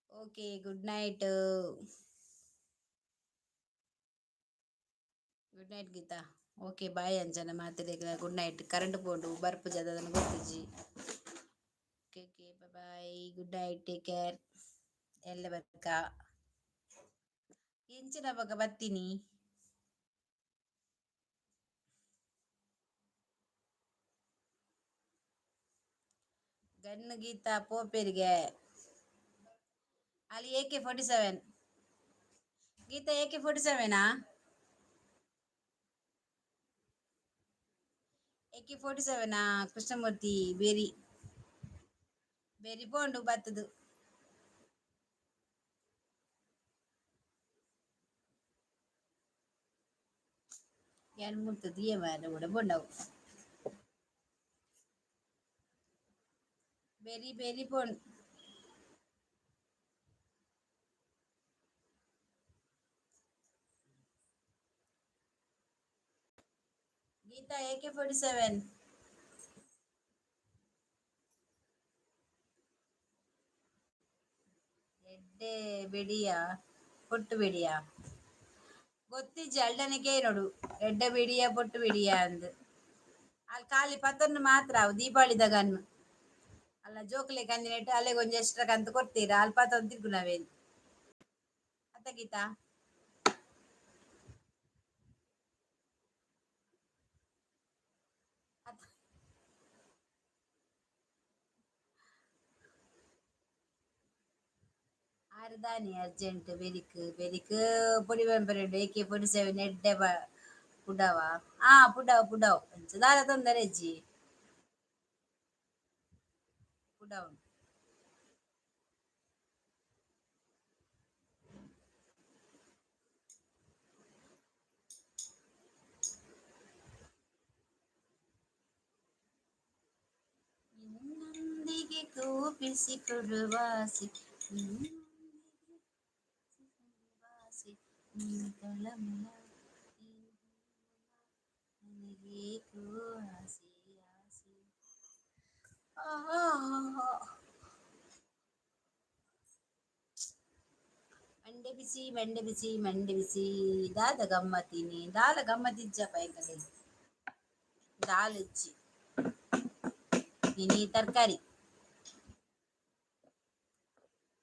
Okay, good night. Good night Geetha. Okay, bye Anjana ಮಾತೆರೆಗ್ಲ good night. Current ಪೋಂಡು ಬರ್ಪುಜ ದಾದನ ಗೊತ್ತುಜಿ. Okay okay, bye, good night, take care. ಎಲ್ಲ ಬರ್ಕ ಎಂಚಿನ ಬೊಕ ಬತ್ತೀನಿ. ಗನ್ನು ಗೀತಾ ಪೋಪೆರಿಗೆ ಅಲ್ಲಿ AK-47. Geetha, AK-47? AK-47 Krishnamurthy berry berry ಪೋಂಡು ಬತ್ತದು. ಯಾನ್ ಮುಲ್ತ ದಿಯೆ ಮಾರ್ರೆ ಉಡ ಬೋಂಡವು ಬೆರಿ ಬೆರಿ ಪೋಂಡು. ಗೀತಾ, AK-47. ಎಡ್ಡೆ ಬೆಡಿಯ ಪೊಟ್ಟು ಬೆಡಿಯ ಗೊತ್ತಿಜ್ಜಿ ಅಲ್ಡನಿಕೆ ನೋಡು, ಎಡ್ಡೆ ಬೆಡಿಯ ಪೊಟ್ಟು ಬೆಡಿಯ ಅಂದ್. ಅಲ್ಲಿ ಖಾಲಿ ಪತ್ತೊಂದು ಮಾತ್ರ ಅವು ದೀಪಾವಳಿದ ಗನ್ನು ಅಲ್ಲ. ಜೋಕ್ಲೆ ಕಂದಿನೆಟ್ ಅಲ್ಲೆಗ್ ಒಂಜಿ ಎಕ್ಸ್ಟ್ರಾ ಕಂತು ಕೊಡ್ತೀರಾ ಅಲ್ಪ ಪತ್ತೊಂದು ತಿರ್ಗುನವೇನ್ ಅತ್ತ ಗೀತಾ? ಅತ್ತ ಆರ್ದಾನಿ ಅರ್ಜೆಂಟ್ ಬೆರಿಕ್ ಬೆರಿಕ್ ಪೊಡಿ ಪಂಪೆರುಂಡು AK-47 ಎಡ್ಡೆ ಪುಡವ. ಆ ಪುಡವ್ ಪುಡವ್ ಅಂಚ ದಾಲ ತೊಂದರೆ ಇಜ್ಜಿ ಪುಡವ್. ರೂಪಿಸಿಕೊಳ್ಳುವ ಆಸೆ, ನಿನ್ನೊಂದಿಗೆ ಆಸೆ, ನಿನ್ನ ತಳಮಳ, ನೀನು ನನಗೇಕೋ ಆಸೆ ಆಸೆ. ಆ ಮಂಡೆ ಬಿಸಿ, ಮಂಡೆ ಬಿಸಿ, ಮಂಡೆ ಬಿಸಿ. ದಾದ ಗಮ್ಮತ್ತಿನಿ, ದಾಲ ಗಮ್ಮತ್ತಿಜ್ಜ ಪೈಕಲೆ ದಾಲ್ ಇಜ್ಜಿ. ಇನಿ ತರಕಾರಿ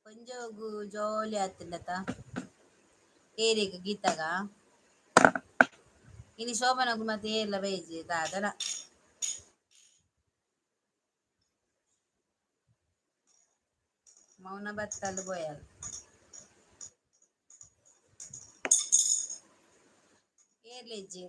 ಒಂಜೋಗು ಜೋಲಿ ಆತುಂಡತ ಏರಿಗ್ ಗೀತಾಗ. ಇನಿ ಶೋಭನಗು ಮತ್ತೆ ಏರ್ಲ ಬೈಜಿ ದಾದನ. ಮೌನ ಬತ್ತಲ್ ಬೋಯಲ್ ಏರ್ಲ ಇಜ್ಜಿ.